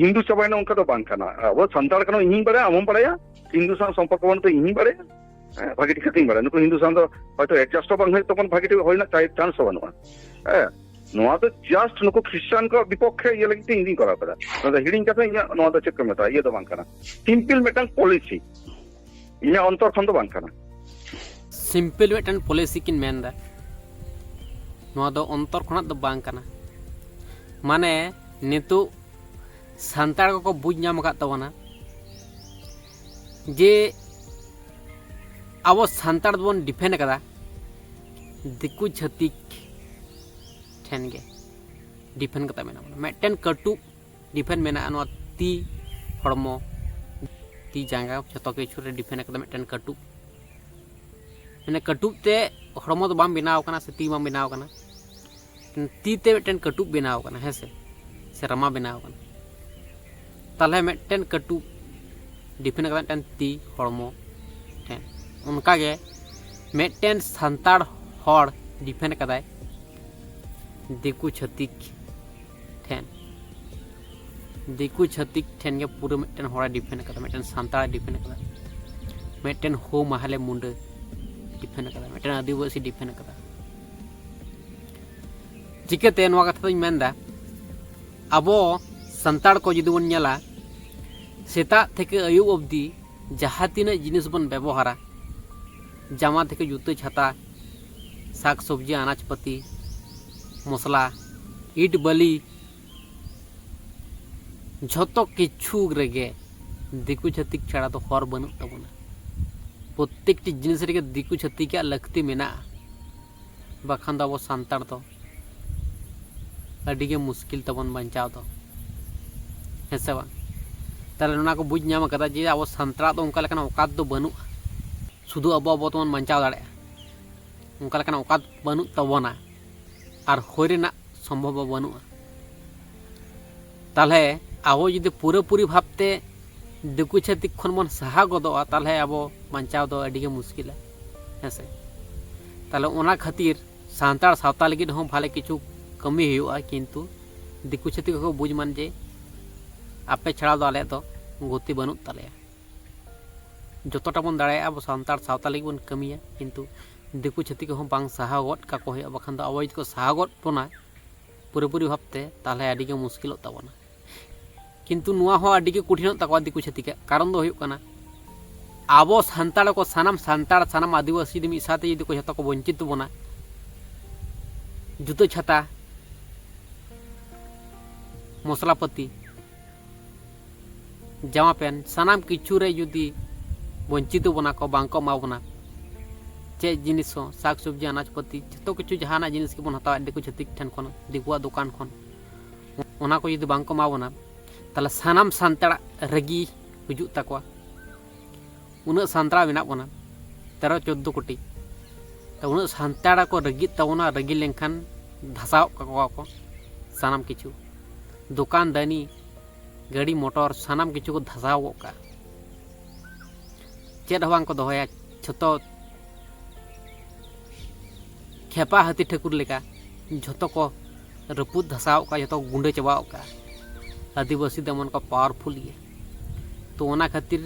ᱦᱤᱱᱫᱩ ᱪᱟᱵᱟᱭᱮᱱᱟ, ᱚᱱᱠᱟ ᱫᱚ ᱵᱟᱝ ᱠᱟᱱᱟ᱾ ᱟᱵᱚ ᱥᱟᱱᱛᱟᱲ ᱠᱟᱱᱟ, ᱤᱧ ᱦᱚᱸᱧ ᱵᱟᱲᱟᱭᱟ, ᱟᱢ ᱦᱚᱸᱢ ᱵᱟᱲᱟᱭᱟ, ᱦᱤᱱᱫᱩ ᱥᱟᱶ ᱥᱚᱢᱯᱚᱨᱠᱚ ᱵᱟᱹᱱᱩᱜ ᱛᱮ ᱤᱧ ᱦᱚᱸᱧ ᱵᱟᱲᱟᱭᱟ᱾ ᱦᱮᱸ, ᱵᱷᱟᱜᱤ ᱴᱷᱤᱠ ᱠᱟᱛᱮᱧ ᱵᱟᱲᱟᱭᱟ᱾ ᱱᱩᱠᱩ ᱦᱤᱱᱫᱩ ᱥᱟᱶ ᱫᱚ ᱦᱚᱭᱛᱳ adjust ᱦᱚᱸ ᱵᱟᱝ ᱦᱩᱭᱩᱜ ᱛᱟᱵᱚᱱ, ᱵᱷᱟᱜᱤ ᱴᱷᱤᱠ ᱦᱩᱭ ᱨᱮᱱᱟᱜ ᱪᱟᱱᱥ ᱦᱚᱸ ᱵᱟᱹᱱᱩᱜᱼᱟ᱾ ᱦᱮᱸ, ᱱᱚᱣᱟ ᱫᱚ just ᱱᱩᱠᱩ ᱠᱷᱨᱤᱥᱴᱟᱱ ᱠᱚᱣᱟᱜ ᱵᱤᱯᱚᱠᱠᱷᱮ ᱤᱭᱟᱹ ᱞᱟᱹᱜᱤᱫ ᱛᱮ ᱤᱧ ᱫᱩᱧ ᱠᱚᱨᱟᱣ ᱠᱟᱫᱟ᱾ ᱱᱚᱣᱟ ᱫᱚ ᱦᱤᱲᱤᱧ ᱠᱟᱛᱮ ᱤᱧᱟᱹᱜ ᱱᱚᱣᱟ ᱫᱚ ᱪᱮᱫ ᱠᱚ ᱢᱮᱛᱟᱜᱼᱟ, ᱤᱭᱟᱹ ᱫᱚ ᱵᱟᱝ ᱠᱟᱱᱟ, ᱥᱤᱢᱯᱤᱞ ᱢᱤᱫᱴᱟᱝ ᱯᱚᱞᱤᱥᱤ, ᱤᱧᱟᱹᱜ ᱚᱱᱛᱚᱨ ᱠᱷᱚᱱ ᱫᱚ ᱵᱟᱝ ᱠᱟᱱᱟ᱾ ᱥᱤᱢᱯᱤᱞ ᱢᱤᱫᱴᱮᱱ ᱯᱚᱞᱤᱥᱤ ᱠᱤᱱ ᱢᱮᱱᱫᱟ, ᱱᱚᱣᱟ ᱫᱚ ᱚᱱᱛᱚᱨ ᱠᱷᱚᱱᱟᱜ ᱫᱚ ᱵᱟᱝ ᱠᱟᱱᱟ᱾ ᱢᱟᱱᱮ ᱱᱤᱛᱚᱜ ᱥᱟᱱᱛᱟᱲ ᱠᱚᱠᱚ ᱵᱩᱡᱽ ᱧᱟᱢ ᱟᱠᱟᱫ ᱛᱟᱵᱚᱱᱟ ᱡᱮ ᱟᱵᱚ ᱥᱟᱱᱛᱟᱲ ᱫᱚᱵᱚᱱ ᱰᱤᱯᱮᱱᱰ ᱟᱠᱟᱫᱟ ᱫᱤᱠᱩ ᱪᱷᱟᱹᱛᱤᱠ ᱴᱷᱮᱱ ᱜᱮ ᱰᱤᱯᱮᱱᱰ ᱠᱟᱛᱮ ᱢᱮᱱᱟᱜ ᱵᱚᱱᱟ᱾ ᱢᱤᱫᱴᱮᱱ ᱠᱟᱹᱴᱩᱵ ᱰᱤᱯᱮᱱᱰ ᱢᱮᱱᱟᱜᱼᱟ, ᱱᱚᱣᱟ ᱛᱤ, ᱦᱚᱲᱢᱚ, ᱛᱤ ᱡᱟᱸᱜᱟ ᱡᱷᱚᱛᱚ ᱠᱤᱪᱷᱩ ᱨᱮ ᱰᱤᱯᱮᱱᱰ ᱟᱠᱟᱫᱟ ᱢᱤᱫᱴᱮᱱ ᱠᱟᱹᱴᱩᱵ᱾ ᱢᱟᱱᱮ ᱠᱟᱹᱴᱩᱵ ᱛᱮ ᱦᱚᱲᱢᱚ ᱫᱚ ᱵᱟᱝ ᱵᱮᱱᱟᱣ ᱟᱠᱟᱱᱟ ᱥᱮ ᱛᱤ ᱵᱟᱝ ᱵᱮᱱᱟᱣ ᱟᱠᱟᱱᱟ, ᱛᱤ ᱛᱮ ᱢᱤᱫᱴᱮᱱ ᱠᱟᱹᱴᱩᱵ ᱵᱮᱱᱟᱣ ᱟᱠᱟᱱᱟ, ᱦᱮᱸ ᱥᱮ, ᱥᱮ ᱨᱟᱢᱟ ᱵᱮᱱᱟᱣ ᱟᱠᱟᱱᱟ᱾ ᱛᱟᱦᱚᱞᱮ ᱢᱤᱫᱴᱮᱱ ᱠᱟᱹᱴᱩᱵ ᱰᱤᱯᱮᱱᱰ ᱟᱠᱟᱫᱟ ᱢᱤᱫᱴᱮᱱ ᱛᱤ ᱦᱚᱲᱢᱚ ᱴᱷᱮᱱ᱾ ᱚᱱᱠᱟᱜᱮ ᱢᱤᱫᱴᱮᱱ ᱥᱟᱱᱛᱟᱲ ᱦᱚᱲ ᱰᱤᱯᱮᱱᱰ ᱟᱠᱟᱫᱟᱭ ᱫᱤᱠᱩ ᱪᱷᱟᱹᱛᱤᱠ ᱴᱷᱮᱱ᱾ ᱫᱤᱠᱩ ᱪᱷᱟᱹᱛᱤᱠ ᱴᱷᱮᱱ ᱜᱮ ᱯᱩᱨᱟᱹ ᱢᱤᱫᱴᱮᱱ ᱦᱚᱲᱮ ᱰᱤᱯᱮᱱᱰ ᱟᱠᱟᱫᱟ, ᱢᱤᱫᱴᱮᱱ ᱥᱟᱱᱛᱟᱲᱮ ᱰᱤᱯᱮᱱᱰ ᱟᱠᱟᱫᱟ, ᱢᱤᱫᱴᱮᱱ ᱦᱳ ᱢᱟᱦᱟᱞᱮ ᱢᱩᱱᱰᱟᱹ ᱰᱤᱯᱮᱱᱰ ᱟᱠᱟᱫᱟ, ᱢᱤᱫᱴᱮᱱ ᱟᱹᱫᱤᱵᱟᱹᱥᱤ ᱰᱤᱯᱮᱱᱰ ᱟᱠᱟᱫᱟ᱾ ᱪᱤᱠᱟᱹᱛᱮ ᱱᱚᱣᱟ ᱠᱟᱛᱷᱟ ᱫᱚᱧ ᱢᱮᱱᱫᱟ, ᱟᱵᱚ ᱥᱟᱱᱛᱟᱲ ᱠᱚ ᱡᱩᱫᱤ ᱵᱚᱱ ᱧᱮᱞᱟ, ᱥᱮᱛᱟᱜ ᱛᱷᱮᱠᱮ ᱟᱹᱭᱩᱵ ᱚᱵᱫᱤ ᱡᱟᱦᱟᱸ ᱛᱤᱱᱟᱹᱜ ᱡᱤᱱᱤᱥ ᱵᱚᱱ ᱵᱮᱵᱚᱦᱟᱨᱟ, ᱡᱟᱢᱟ ᱛᱷᱮᱠᱮ ᱡᱩᱛᱟᱹ ᱪᱷᱟᱛᱟ, ᱥᱟᱠ ᱥᱚᱵᱽᱡᱤ ᱟᱱᱟᱡᱽ ᱯᱟᱹᱛᱤ, ᱢᱚᱥᱞᱟ, ᱤᱴ ᱵᱟᱹᱞᱤ, ᱡᱷᱚᱛᱚ ᱠᱤᱪᱷᱩ ᱨᱮᱜᱮ ᱫᱤᱠᱩ ᱪᱷᱟᱹᱛᱤᱠ ᱪᱷᱟᱲᱟ ᱫᱚ ᱦᱚᱨ ᱵᱟᱹᱱᱩᱜ ᱛᱟᱵᱚᱱᱟ᱾ ᱯᱨᱚᱛᱮᱠᱴᱤ ᱡᱤᱱᱤᱥ ᱨᱮᱜᱮ ᱫᱤᱠᱩ ᱪᱷᱟᱹᱛᱤᱠᱟᱜ ᱞᱟᱹᱠᱛᱤ ᱢᱮᱱᱟᱜᱼᱟ, ᱵᱟᱠᱷᱟᱱ ᱫᱚ ᱟᱵᱚ ᱥᱟᱱᱛᱟᱲ ᱫᱚ ᱟᱹᱰᱤ ᱜᱮ ᱢᱩᱥᱠᱤᱞ ᱛᱟᱵᱚᱱ ᱵᱟᱧᱪᱟᱣ ᱫᱚ, ᱦᱮᱸ ᱥᱮ ᱵᱟᱝ? ᱛᱟᱦᱞᱮ ᱱᱚᱣᱟ ᱠᱚ ᱵᱩᱡᱽ ᱧᱟᱢ ᱠᱟᱫᱟ ᱡᱮ ᱟᱵᱚ ᱥᱟᱱᱛᱟᱲᱟᱜ ᱫᱚ ᱚᱱᱠᱟ ᱞᱮᱠᱟᱱᱟᱜ ᱚᱠᱟᱛ ᱫᱚ ᱵᱟᱹᱱᱩᱜᱼᱟ, ᱥᱩᱫᱷᱩ ᱟᱵᱚ ᱟᱵᱚ ᱛᱮᱵᱚᱱ ᱵᱟᱧᱪᱟᱣ ᱫᱟᱲᱮᱭᱟᱜᱼᱟ, ᱚᱱᱠᱟ ᱞᱮᱠᱟᱱᱟᱜ ᱚᱠᱟᱛ ᱵᱟᱹᱱᱩᱜ ᱛᱟᱵᱚᱱᱟ, ᱟᱨ ᱦᱩᱭ ᱨᱮᱱᱟᱜ ᱥᱚᱢᱵᱷᱚᱵ ᱦᱚᱸ ᱵᱟᱹᱱᱩᱜᱼᱟ᱾ ᱛᱟᱦᱞᱮ ᱟᱵᱚ ᱡᱩᱫᱤ ᱯᱩᱨᱟᱹᱯᱩᱨᱤ ᱵᱷᱟᱵᱽᱛᱮ ᱫᱤᱠᱩ ᱪᱷᱟᱹᱛᱤᱠ ᱠᱷᱚᱱ ᱵᱚᱱ ᱥᱟᱦᱟ ᱜᱚᱫᱚᱜᱼᱟ, ᱛᱟᱦᱞᱮ ᱟᱵᱚ ᱵᱟᱧᱪᱟᱣ ᱫᱚ ᱟᱹᱰᱤ ᱜᱮ ᱢᱩᱥᱠᱤᱞᱟ, ᱦᱮᱸ ᱥᱮ? ᱛᱟᱦᱞᱮ ᱚᱱᱟ ᱠᱷᱟᱹᱛᱤᱨ ᱥᱟᱱᱛᱟᱲ ᱥᱟᱶᱛᱟ ᱞᱟᱹᱜᱤᱫ ᱦᱚᱸ ᱵᱷᱟᱞᱮ ᱠᱤᱪᱷᱩ ᱠᱟᱹᱢᱤ ᱦᱩᱭᱩᱜᱼᱟ, ᱠᱤᱱᱛᱩ ᱫᱤᱠᱩ ᱪᱷᱟᱹᱛᱤᱠ ᱠᱚᱠᱚ ᱵᱩᱡᱽ ᱢᱟᱱ ᱡᱮ ᱟᱯᱮ ᱪᱷᱟᱲᱟ ᱫᱚ ᱟᱞᱮᱭᱟᱜ ᱫᱚ ᱜᱚᱛᱤ ᱵᱟᱹᱱᱩᱜ ᱛᱟᱞᱮᱭᱟ᱾ ᱡᱚᱛᱚᱴᱟ ᱵᱚᱱ ᱫᱟᱲᱮᱭᱟᱜᱼᱟ ᱟᱵᱚ ᱥᱟᱱᱛᱟᱲ ᱥᱟᱶᱛᱟ ᱞᱟᱹᱜᱤᱫ ᱵᱚᱱ ᱠᱟᱹᱢᱤᱭᱟ, ᱠᱤᱱᱛᱩ ᱫᱤᱠᱩ ᱪᱷᱟᱹᱛᱤᱠ ᱠᱚᱦᱚᱸ ᱵᱟᱝ ᱥᱟᱦᱟᱣ ᱜᱚᱫ ᱠᱟᱠᱚ ᱦᱩᱭᱩᱜᱼᱟ, ᱵᱟᱠᱷᱟᱱ ᱫᱚ ᱟᱵᱚ ᱡᱩᱫᱤ ᱠᱚ ᱥᱟᱦᱟᱣ ᱜᱚᱫ ᱵᱚᱱᱟ ᱯᱩᱨᱟᱹᱯᱩᱨᱤ ᱵᱷᱟᱵᱽᱛᱮ, ᱛᱟᱦᱚᱞᱮ ᱟᱹᱰᱤ ᱜᱮ ᱢᱩᱥᱠᱤᱞᱚᱜ ᱛᱟᱵᱚᱱᱟ᱾ ᱠᱤᱱᱛᱩ ᱱᱚᱣᱟ ᱦᱚᱸ ᱟᱹᱰᱤ ᱜᱮ ᱠᱚᱴᱷᱤᱱᱚᱜ ᱛᱟᱠᱚᱣᱟ ᱫᱤᱠᱩ ᱪᱷᱟᱹᱛᱤᱠᱟᱜ᱾ ᱠᱟᱨᱚᱱ ᱫᱚ ᱦᱩᱭᱩᱜ ᱠᱟᱱᱟ, ᱟᱵᱚ ᱥᱟᱱᱛᱟᱲ ᱠᱚ, ᱥᱟᱱᱟᱢ ᱥᱟᱱᱛᱟᱲ, ᱥᱟᱱᱟᱢ ᱟᱹᱫᱤᱵᱟᱹᱥᱤ ᱡᱩᱫᱤ ᱢᱤᱫ ᱥᱟᱶᱛᱮ ᱡᱩᱫᱤ ᱠᱚ ᱡᱷᱚᱛᱚ ᱠᱚ ᱵᱚᱧᱪᱤᱛ ᱵᱚᱱᱟ, ᱡᱩᱛᱟᱹ ᱪᱷᱟᱛᱟ, ᱢᱚᱥᱞᱟᱯᱟᱹᱛᱤ, ᱡᱟᱢᱟ ᱯᱮᱱᱴ, ᱥᱟᱱᱟᱢ ᱠᱤᱪᱷᱩ ᱨᱮ ᱡᱩᱫᱤ ᱵᱚᱧᱪᱤᱛ ᱵᱚᱱᱟ ᱠᱚ, ᱵᱟᱝ ᱠᱚ ᱮᱢᱟ ᱵᱚᱱᱟ, ᱪᱮᱫ ᱡᱤᱱᱤᱥ ᱦᱚᱸ, ᱥᱟᱠ ᱥᱚᱵᱽᱡᱤ, ᱟᱱᱟᱡᱽ ᱯᱟᱹᱛᱤ, ᱡᱷᱚᱛᱚ ᱠᱤᱪᱷᱩ ᱡᱟᱦᱟᱱᱟᱜ ᱡᱤᱱᱤᱥ ᱜᱮᱵᱚᱱ ᱦᱟᱛᱟᱣᱟ ᱫᱤᱠᱩ ᱪᱷᱟᱹᱛᱤᱠ ᱴᱷᱮᱱ ᱠᱷᱚᱱ, ᱫᱤᱠᱩᱣᱟᱜ ᱫᱚᱠᱟᱱ ᱠᱷᱚᱱ, ᱚᱱᱟ ᱠᱚ ᱡᱩᱫᱤ ᱵᱟᱝ ᱠᱚ ᱮᱢᱟ ᱵᱚᱱᱟ, ᱛᱟᱦᱚᱞᱮ ᱥᱟᱱᱟᱢ ᱥᱟᱱᱛᱟᱲᱟᱜ ᱨᱟᱹᱜᱤ ᱦᱤᱡᱩᱜ ᱛᱟᱠᱚᱣᱟ᱾ ᱩᱱᱟᱹᱜ ᱥᱟᱱᱛᱟᱲ ᱢᱮᱱᱟᱜ ᱵᱚᱱᱟ, ᱛᱮᱨᱚ ᱪᱳᱫᱽᱫᱳ ᱠᱳᱴᱤ᱾ ᱛᱚ, ᱩᱱᱟᱹᱜ ᱥᱟᱱᱛᱟᱲ ᱠᱚ ᱨᱟᱹᱜᱤᱜ ᱛᱟᱵᱚᱱᱟ, ᱨᱟᱹᱜᱤ ᱞᱮᱱᱠᱷᱟᱱ ᱫᱷᱟᱥᱟᱣ ᱠᱟᱠᱚᱣᱟ ᱠᱚ ᱥᱟᱱᱟᱢ ᱠᱤᱪᱷᱩ, ᱫᱚᱠᱟᱱ ᱫᱟᱹᱱᱤ, ᱜᱟᱹᱰᱤ ᱢᱚᱴᱚᱨ, ᱥᱟᱱᱟᱢ ᱠᱤᱪᱷᱩ ᱠᱚ ᱫᱷᱟᱥᱟᱣ ᱜᱚᱫ ᱠᱟᱜᱼᱟ᱾ ᱪᱮᱫ ᱦᱚᱸ ᱵᱟᱝ ᱠᱚ ᱫᱚᱦᱚᱭᱟ, ᱡᱷᱚᱛᱚ ᱠᱷᱮᱯᱟ ᱦᱟᱹᱛᱤ ᱴᱷᱟᱹᱠᱩᱨ ᱞᱮᱠᱟ ᱡᱷᱚᱛᱚ ᱠᱚ ᱨᱟᱹᱯᱩᱫ ᱫᱷᱟᱥᱟᱣ ᱠᱟᱜᱼᱟ, ᱡᱷᱚᱛᱚ ᱠᱚ ᱜᱩᱸᱰᱟᱹ ᱪᱟᱵᱟᱣ ᱠᱟᱜᱼᱟ᱾ ᱟᱹᱫᱤᱵᱟᱹᱥᱤ ᱫᱚ ᱮᱢᱚᱱ ᱠᱚ ᱯᱟᱣᱟᱨᱯᱷᱩᱞ ᱜᱮᱭᱟ᱾ ᱛᱚ, ᱚᱱᱟ ᱠᱷᱟᱹᱛᱤᱨ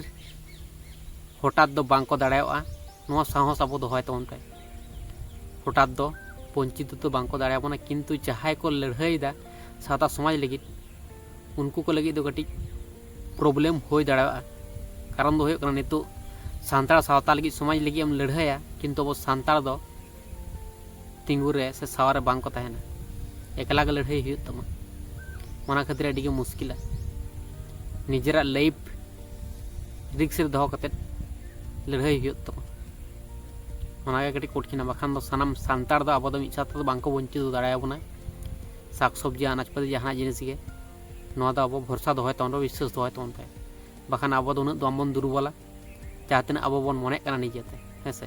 ᱦᱚᱴᱟᱛ ᱫᱚ ᱵᱟᱝ ᱠᱚ ᱫᱟᱲᱮᱭᱟᱜᱼᱟ᱾ ᱱᱚᱣᱟ ᱥᱟᱦᱚᱥ ᱟᱵᱚ ᱫᱚᱦᱚᱭ ᱛᱟᱵᱚᱱ ᱯᱮ᱾ ᱦᱚᱴᱟᱛ ᱫᱚ ᱵᱚᱧᱪᱤᱛ ᱫᱚ ᱵᱟᱝ ᱠᱚ ᱫᱟᱲᱮᱭᱟᱵᱚᱱᱟ, ᱠᱤᱱᱛᱩ ᱡᱟᱦᱟᱸᱭ ᱠᱚ ᱞᱟᱹᱲᱦᱟᱹᱭᱮᱫᱟ ᱥᱟᱶᱛᱟ ᱥᱚᱢᱟᱡᱽ ᱞᱟᱹᱜᱤᱫ, ᱩᱱᱠᱩ ᱠᱚ ᱞᱟᱹᱜᱤᱫ ᱫᱚ ᱠᱟᱹᱴᱤᱡ ᱯᱨᱚᱵᱞᱮᱢ ᱦᱩᱭ ᱫᱟᱲᱮᱭᱟᱜᱼᱟ᱾ ᱠᱟᱨᱚᱱ ᱫᱚ ᱦᱩᱭᱩᱜ ᱠᱟᱱᱟ, ᱱᱤᱛᱚᱜ ᱥᱟᱱᱛᱟᱲ ᱥᱟᱶᱛᱟ ᱞᱟᱹᱜᱤᱫ, ᱥᱚᱢᱟᱡᱽ ᱞᱟᱹᱜᱤᱫ ᱮᱢ ᱞᱟᱹᱲᱦᱟᱹᱭᱟ, ᱠᱤᱱᱛᱩ ᱟᱵᱚ ᱥᱟᱱᱛᱟᱲ ᱫᱚ ᱛᱤᱸᱜᱩ ᱨᱮ ᱥᱮ ᱥᱟᱶ ᱨᱮ ᱵᱟᱝ ᱠᱚ ᱛᱟᱦᱮᱱᱟ, ᱮᱠᱞᱟ ᱜᱮ ᱞᱟᱹᱲᱦᱟᱹᱭ ᱦᱩᱭᱩᱜ ᱛᱟᱢᱟ᱾ ᱚᱱᱟ ᱠᱷᱟᱹᱛᱤᱨ ᱟᱹᱰᱤ ᱜᱮ ᱢᱩᱥᱠᱤᱞᱟ, ᱱᱤᱡᱮᱨᱟᱜ ᱞᱟᱭᱤᱯᱷ ᱨᱤᱠᱥ ᱨᱮ ᱫᱚᱦᱚ ᱠᱟᱛᱮᱫ ᱞᱟᱹᱲᱦᱟᱹᱭ ᱦᱩᱭᱩᱜ ᱛᱟᱢᱟ᱾ ᱚᱱᱟᱜᱮ ᱠᱟᱹᱴᱤᱡ ᱠᱚᱴᱷᱤᱱᱟ, ᱵᱟᱠᱷᱟᱱ ᱫᱚ ᱥᱟᱱᱟᱢ ᱥᱟᱱᱛᱟᱲ ᱫᱚ ᱟᱵᱚ ᱫᱚ ᱢᱤᱫ ᱥᱟᱶ ᱛᱮᱫᱚ ᱵᱟᱝ ᱠᱚ ᱵᱚᱧᱪᱤᱛ ᱫᱟᱲᱮᱭᱟᱵᱚᱱᱟ᱾ ᱥᱟᱠ ᱥᱚᱵᱽᱡᱤ, ᱟᱱᱟᱡᱽ ᱯᱟᱹᱛᱤ, ᱡᱟᱦᱟᱱᱟᱜ ᱡᱤᱱᱤᱥ ᱜᱮ, ᱱᱚᱣᱟ ᱫᱚ ᱟᱵᱚ ᱵᱷᱚᱨᱥᱟ ᱫᱚᱦᱚᱭ ᱛᱟᱵᱚᱱ ᱯᱮ, ᱵᱤᱥᱥᱟᱹᱥ ᱫᱚᱦᱚᱭ ᱛᱟᱵᱚᱱ ᱯᱮ, ᱵᱟᱠᱷᱟᱱ ᱟᱵᱚ ᱫᱚ ᱩᱱᱟᱹᱜ ᱫᱚ ᱵᱟᱝᱵᱚᱱ ᱫᱩᱨᱵᱚᱞᱟ᱾ ᱡᱟᱦᱟᱸ ᱛᱤᱱᱟᱹᱜ ᱟᱵᱚ ᱵᱚᱱ ᱢᱚᱱᱮᱜ ᱠᱟᱱᱟ ᱱᱤᱡᱮᱛᱮ, ᱦᱮᱸ ᱥᱮ᱾